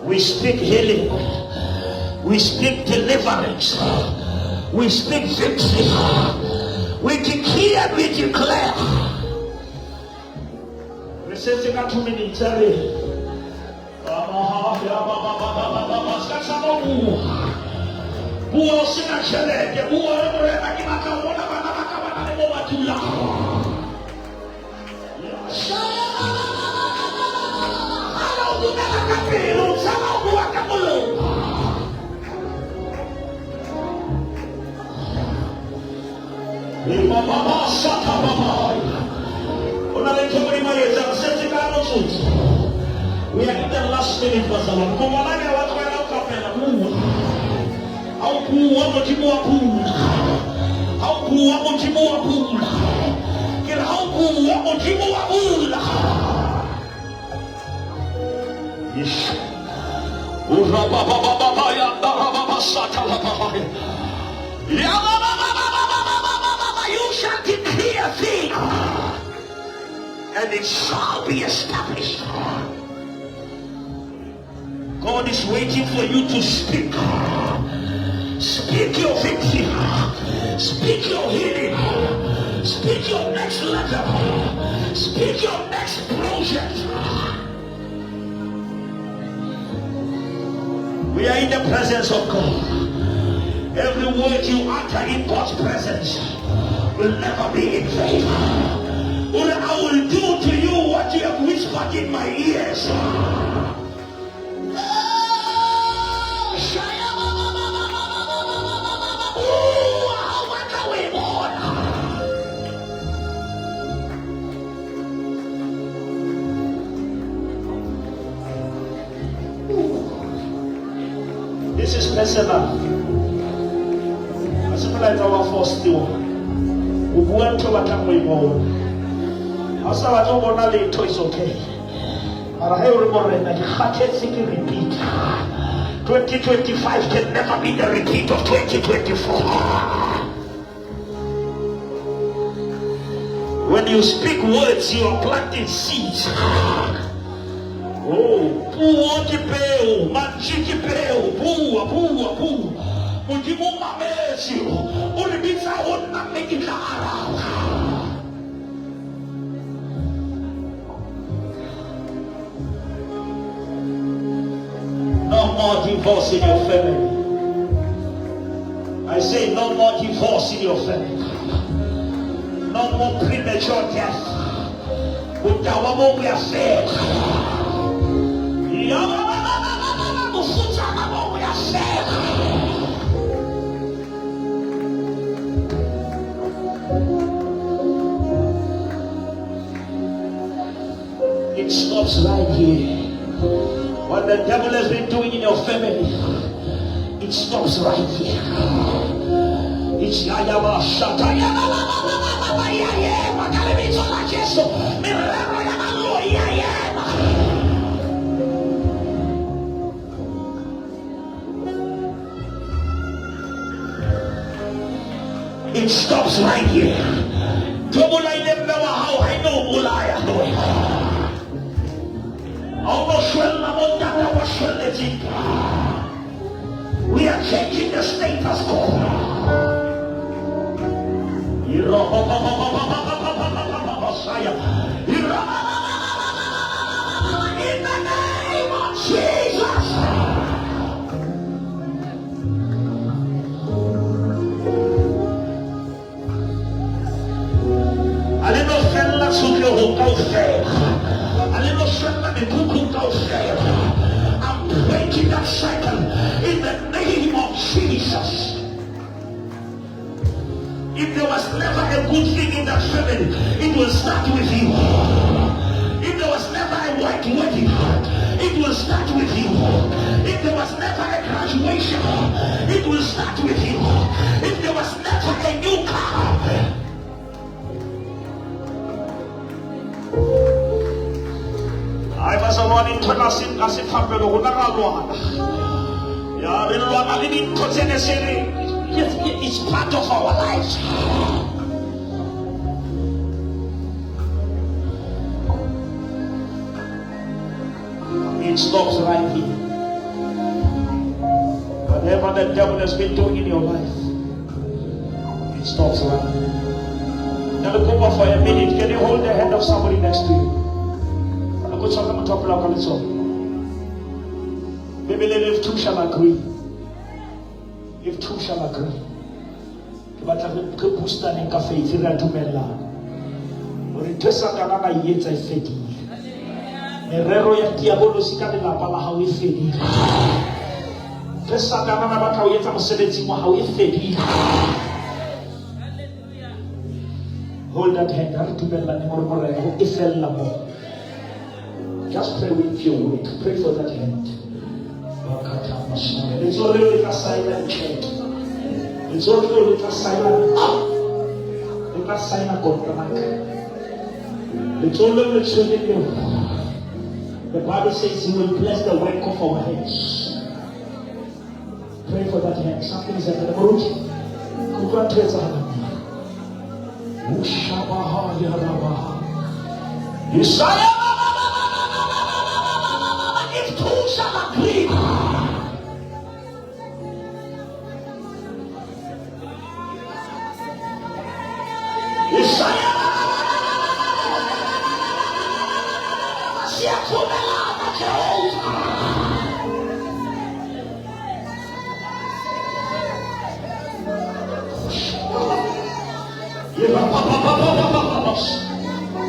We speak healing. We speak deliverance. We speak victory. We decree and we declare. Re setse ka 2 minutes a re. Ska tshaba ho bua. Bua o sena tjhelete. Bua re Morena ke batla ho bona bana ba ka ba na le mo ba dulang. Ha o dumela ka pelo, o tshaba ho bua ka molomo. O na le ntho Modimo a e etsang, setse ka motsotso. We are in the last minute, bazalwane. Kongwanane wa tlohela ho rapela, bua. Ha o bua, Modimo wa bula. Ha o bua, Modimo wa bula. Ke re ha o bua, Modimo wa bula. Ish. You shall decree a thing, and it shall be established. God is waiting for you to speak. Speak your victory. Speak your healing. Speak your next level. Speak your next project. We are in the presence of God. Every word you utter in God's presence will never be in vain. I will do to you what you have whispered in my ears. This is personal. Ha se molaetsa wa forced-iwa. O bua ntho o batlang ho e bona. Ha o sa batle ho bona letho, it's okay. Mara ha e re Morena ke kgathetse ke repeat. 2025 can never be the repeat of 2024. When you speak words, you are planting seeds. Oh, puo ke peo, mantswe ke peo, bua, bua, bua. Modimo o mametse, o re bitsa ho nna mme ke tla araba. No more divorce in your family. I say no more divorce in your family. No more premature death. Botawa bo buyafela. Bofutsana bo buyafela. It stops right here. What the devil has been doing in your family, it stops right here. It's yayaba shata yayema kalebitso la Jesu merero ya baloi yayema. It stops right here. Tobolaile mme wa hao ha e no bolaya We are changing the status quo. In the name of Jesus. I'm breaking that cycle in the name of Jesus. If there was never a good thing in that family, it will start with you. If there was never a white wedding, it will start with you. If there was never a graduation, it will start with you. If there was never a new car. I was a one in It's part of our lives. It stops right here. Whatever the devil has been doing in your life, it stops right here. Now look over for a minute. Can you hold the hand of somebody next to you? If two shall agree, if two shall agree, ke batla re boostaneng ka faith re a dumellana hore ntho e Satana a e etsa e fedile. Merero ya diabolosi ka lelapa la hao e fedile. Ntho e Satana a batla ho etsa mosebetsing wa hao e fedile. Hold that hand. Re dumellaneng hore Morena ho e fella moo. Just pray with your word. Pray for that hand. Letsoho leo le tla saena tjhelete. Letsoho leo le tla saena, le tla saena kontraka. Letsoho leo le tshwereng leo. The Bible says he will bless the work of our hands. Pray for that hand. Something is happening. Moruti, kutlwa ntho e etsahalang. Ushabaha ya rabaha. Isaya. If two shall agree.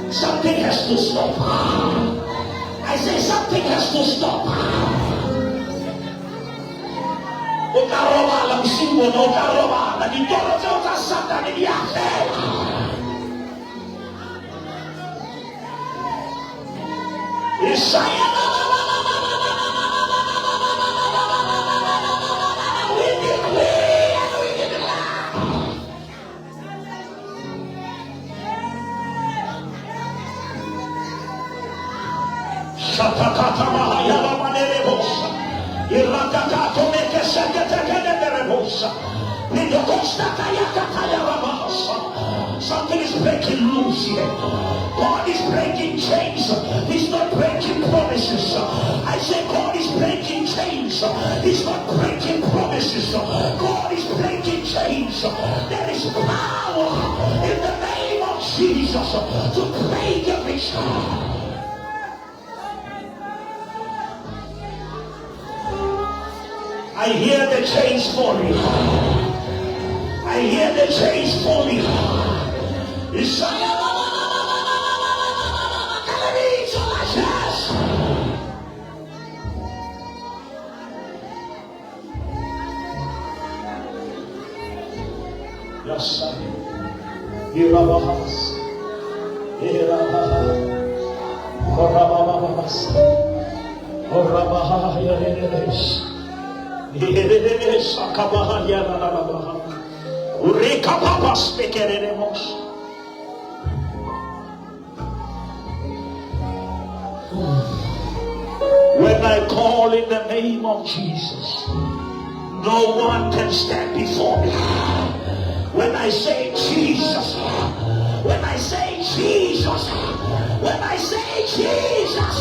Something has to stop. I say something has to stop. O tla robala bosiu bona, o tla robala. Ditoro tseo tsa Satane di a fela. Isaiah. We declare and we declare. Something is breaking loose here. God is breaking chains. He's not breaking promises. I say God is breaking chains. He's not breaking promises. God is breaking chains. There is power in the name of Jesus to break every chain. I hear the chains falling. I hear the chains falling. Ka lebitso la Jesu. Yes, Irabahas. Irabaha. Korabababas. Korabaha yareres. Yereres akabaha yararabaha. Urekababas pekereremos. When I call in the name of Jesus, no one can stand before me. When I say Jesus, when I say Jesus, when I say Jesus,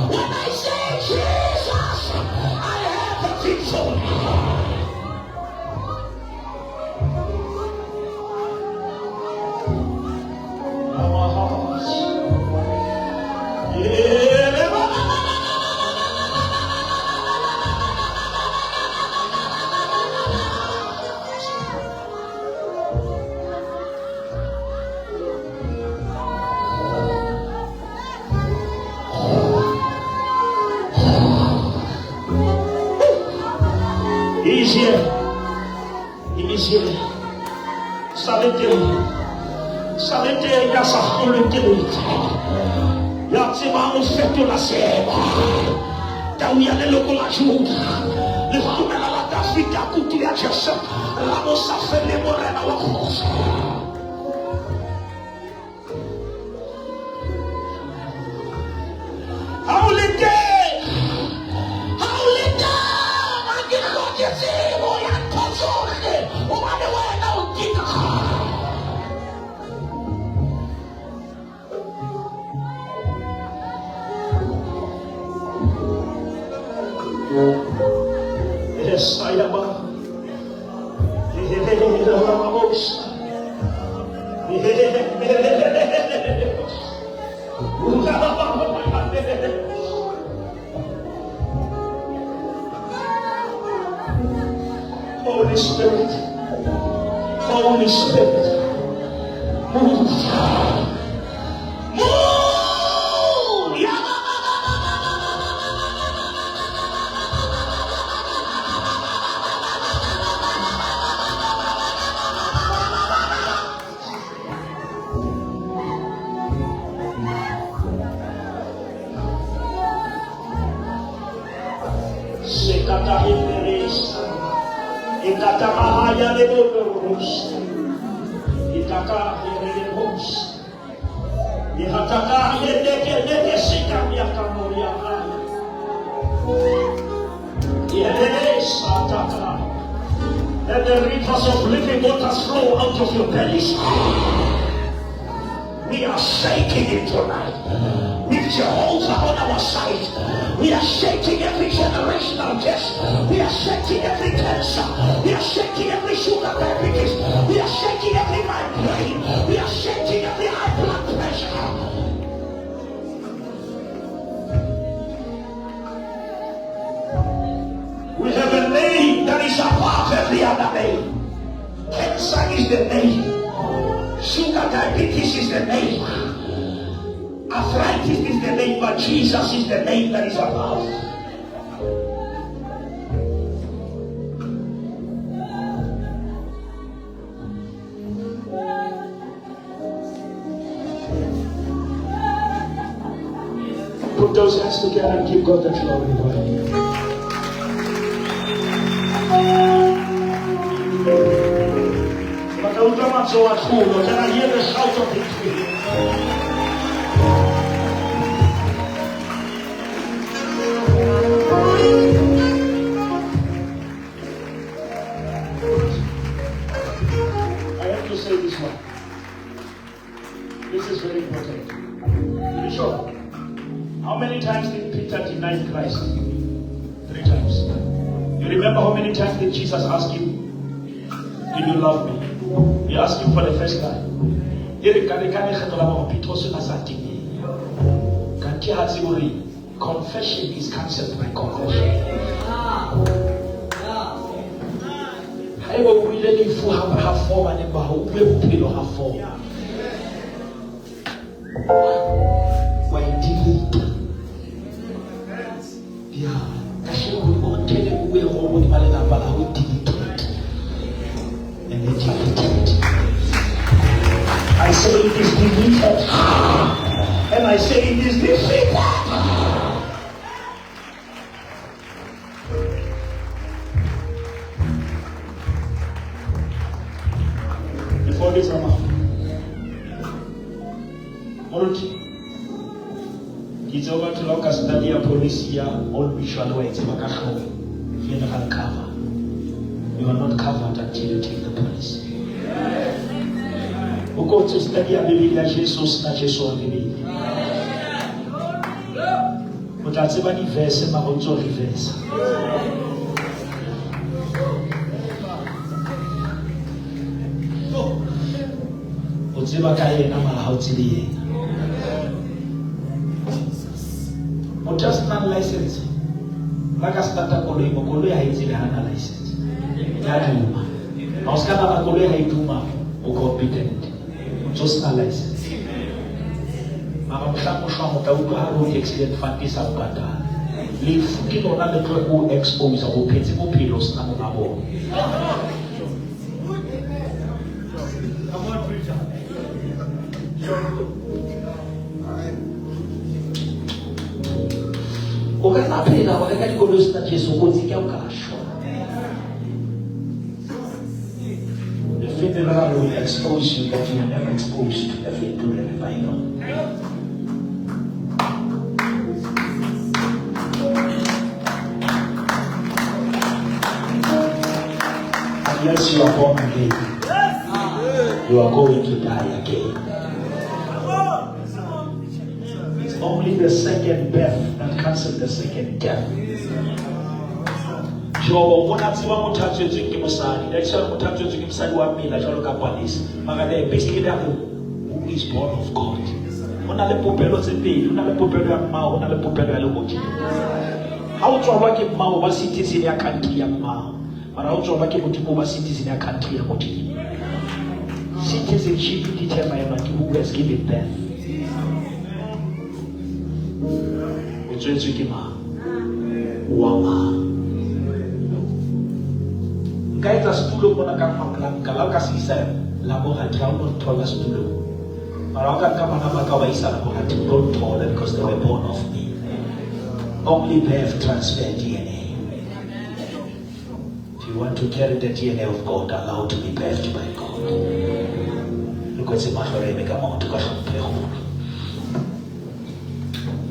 when I say Jesus, I have the victory. He is here. He is here. Salete. Salete ya sa kgolweng ke letho. Ya tsebang ho fetola seemo. Tau ya leloko la Juda. Lehlomela la Dafida kutu ya Jesu. La mo sa fele morena wa kgosi. Ha o le teng. Ha o le teng. Ha ke hloke tsebo ya ntho tsohle. Hobane wena o ntika. Yes, I am. Holy Spirit, Holy Spirit, move, move. Let the rivers of living waters flow out of your bellies. We are shaking it tonight. With Jehovah on our side, we are shaking every generational curse. We are shaking every cancer. We are shaking every sugar diabetes. We are shaking every migraine. We are shaking every high blood pressure. We have a name that is above every other name. Cancer is the name. Sugar diabetes is the name. Arthritis is the name, but Jesus is the name that is above. Put those hands together and give God the glory. Can I hear the shout of victory? I have to say this one. This is very important. Bishop, how many times did Peter deny Christ? 3 times. You remember how many times did Jesus ask him, do you love me? He asked him for the first time. Confession is cancelled by confession. Wa e delete. Ya, kasheko o ntele o bue go godima lelapa la o delete. And they deleted. I say it is deleted. And I say it is defeated. Before this, Moruti, ke itse batho la o ka study ya policy ya Old Mutual wa e tseba ka hlooho, funeral cover. You are not covered until you take the policy. O ko tse study ya Bibele ya Jesu o sena Jesu wa Bibele. O tla tseba di-verse mara o ntso reverse. O tseba ka yena mara ha o tsebe yena. Motho a senang license ba ka starta koloi mo koloi ha e tsebe ha na license. Ya duma. Ha o ska nahana koloi ha e duma o competent. O ntso sena license. Mara mohlang o shwang o tla utlwa ha road accident fund e sa o patala. Lefu ke lona le tlo o expose ho phetse bophelo o sena monga bona. Come on, preacher. O ka nna phela wa reka dikoloi o sena Jesu, kotsi ke ha o ka shwa. The funeral will expose you that you were never exposed to the revival. Unless you are born again, you are going to die again. It's only the second birth that cancels the second death. Jobo o na tseba motho a tswetsweng ke mosadi. That's why motho a tswetsweng ke mosadi wa mmela jwalo ka Palesa. Mara they basically they are who is born of God. O na le popelo tse pedi, o na le popelo ya mmao, o na le popelo ya lehodimo. Ha o tswalwa ke mmao ba citizen ya country ya mmao. Mara ha o tswalwa ke Modimo ba citizen ya country ya Modimo. Citizenship determine ke who has given birth. O tswetswe ke mang? Wa mang? Nka etsa setulo mona ka mapolanka, la o ka se isa laboratory, ha o no nthola setulong. Mara ha o ka nka bana ba ka wa isa laboratory, o tlo nthola because they were born of me. Only birth transfer DNA. If you want to carry the DNA of God, allow to be birthed by God. Re kwetse mahlo re eme ka maoto ka hlompho e kgolo.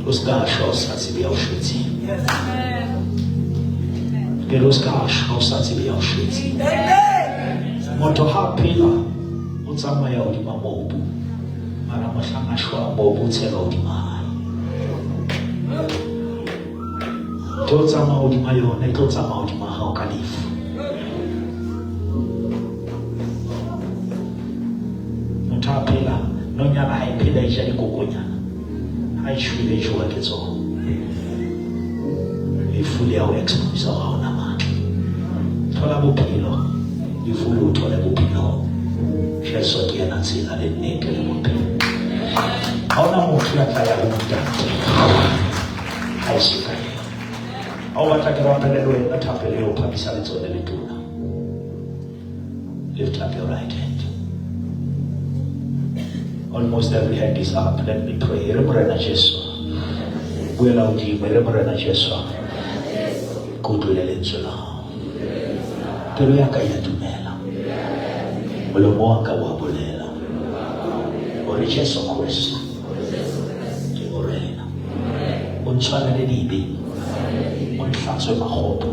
O ska shwa o sa tsebe ya o shwetseng. Pele o ska shwa o sa tsebe ya o shwetseng. Motho ha a phela o tsamaya hodima mobu, mara mohlang a shwang mobu o tshela hodima hae. Ntho o tsamaya hodima yona e tlo tsamaya hodima hao ka lefu. Motho ha a phela, nonyana ha e phela e ja dikokonyana, ha e shwele e jewa ke tsona. Lefu le ya ho expose ha ona matla. Thola bophelo, lefu le o thole bophelo. Jesu ke yena tsela le nnete le bophelo. Ha hona motho ya tla ya ho Ntate ha e se ka yena. Ha o batla ke rapele le wena, thapelo eo phamisa letsoho le letona. Lift up your right hand. Almost every hand is up. Let me pray. Re Morena Jesu. Buela hodimo, re Morena Jesu. Ke utlwile lentswe la hao. Pelo ya ka ya dumela. Molomo wa ka wa bolela hore Jesu Kreste ke Morena. O ntshwarele dibe, o ntlhatswe makgopo,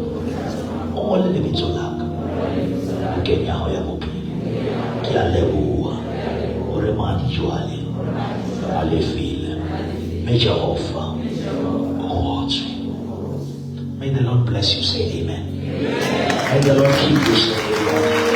o ngole lebitso la ka bukeng ya hao ya bophelo. Ke a leboha hore madi jwale a lefile, mme Jehova o kgotswe. May the Lord bless you, say amen. May the Lord keep you, say amen.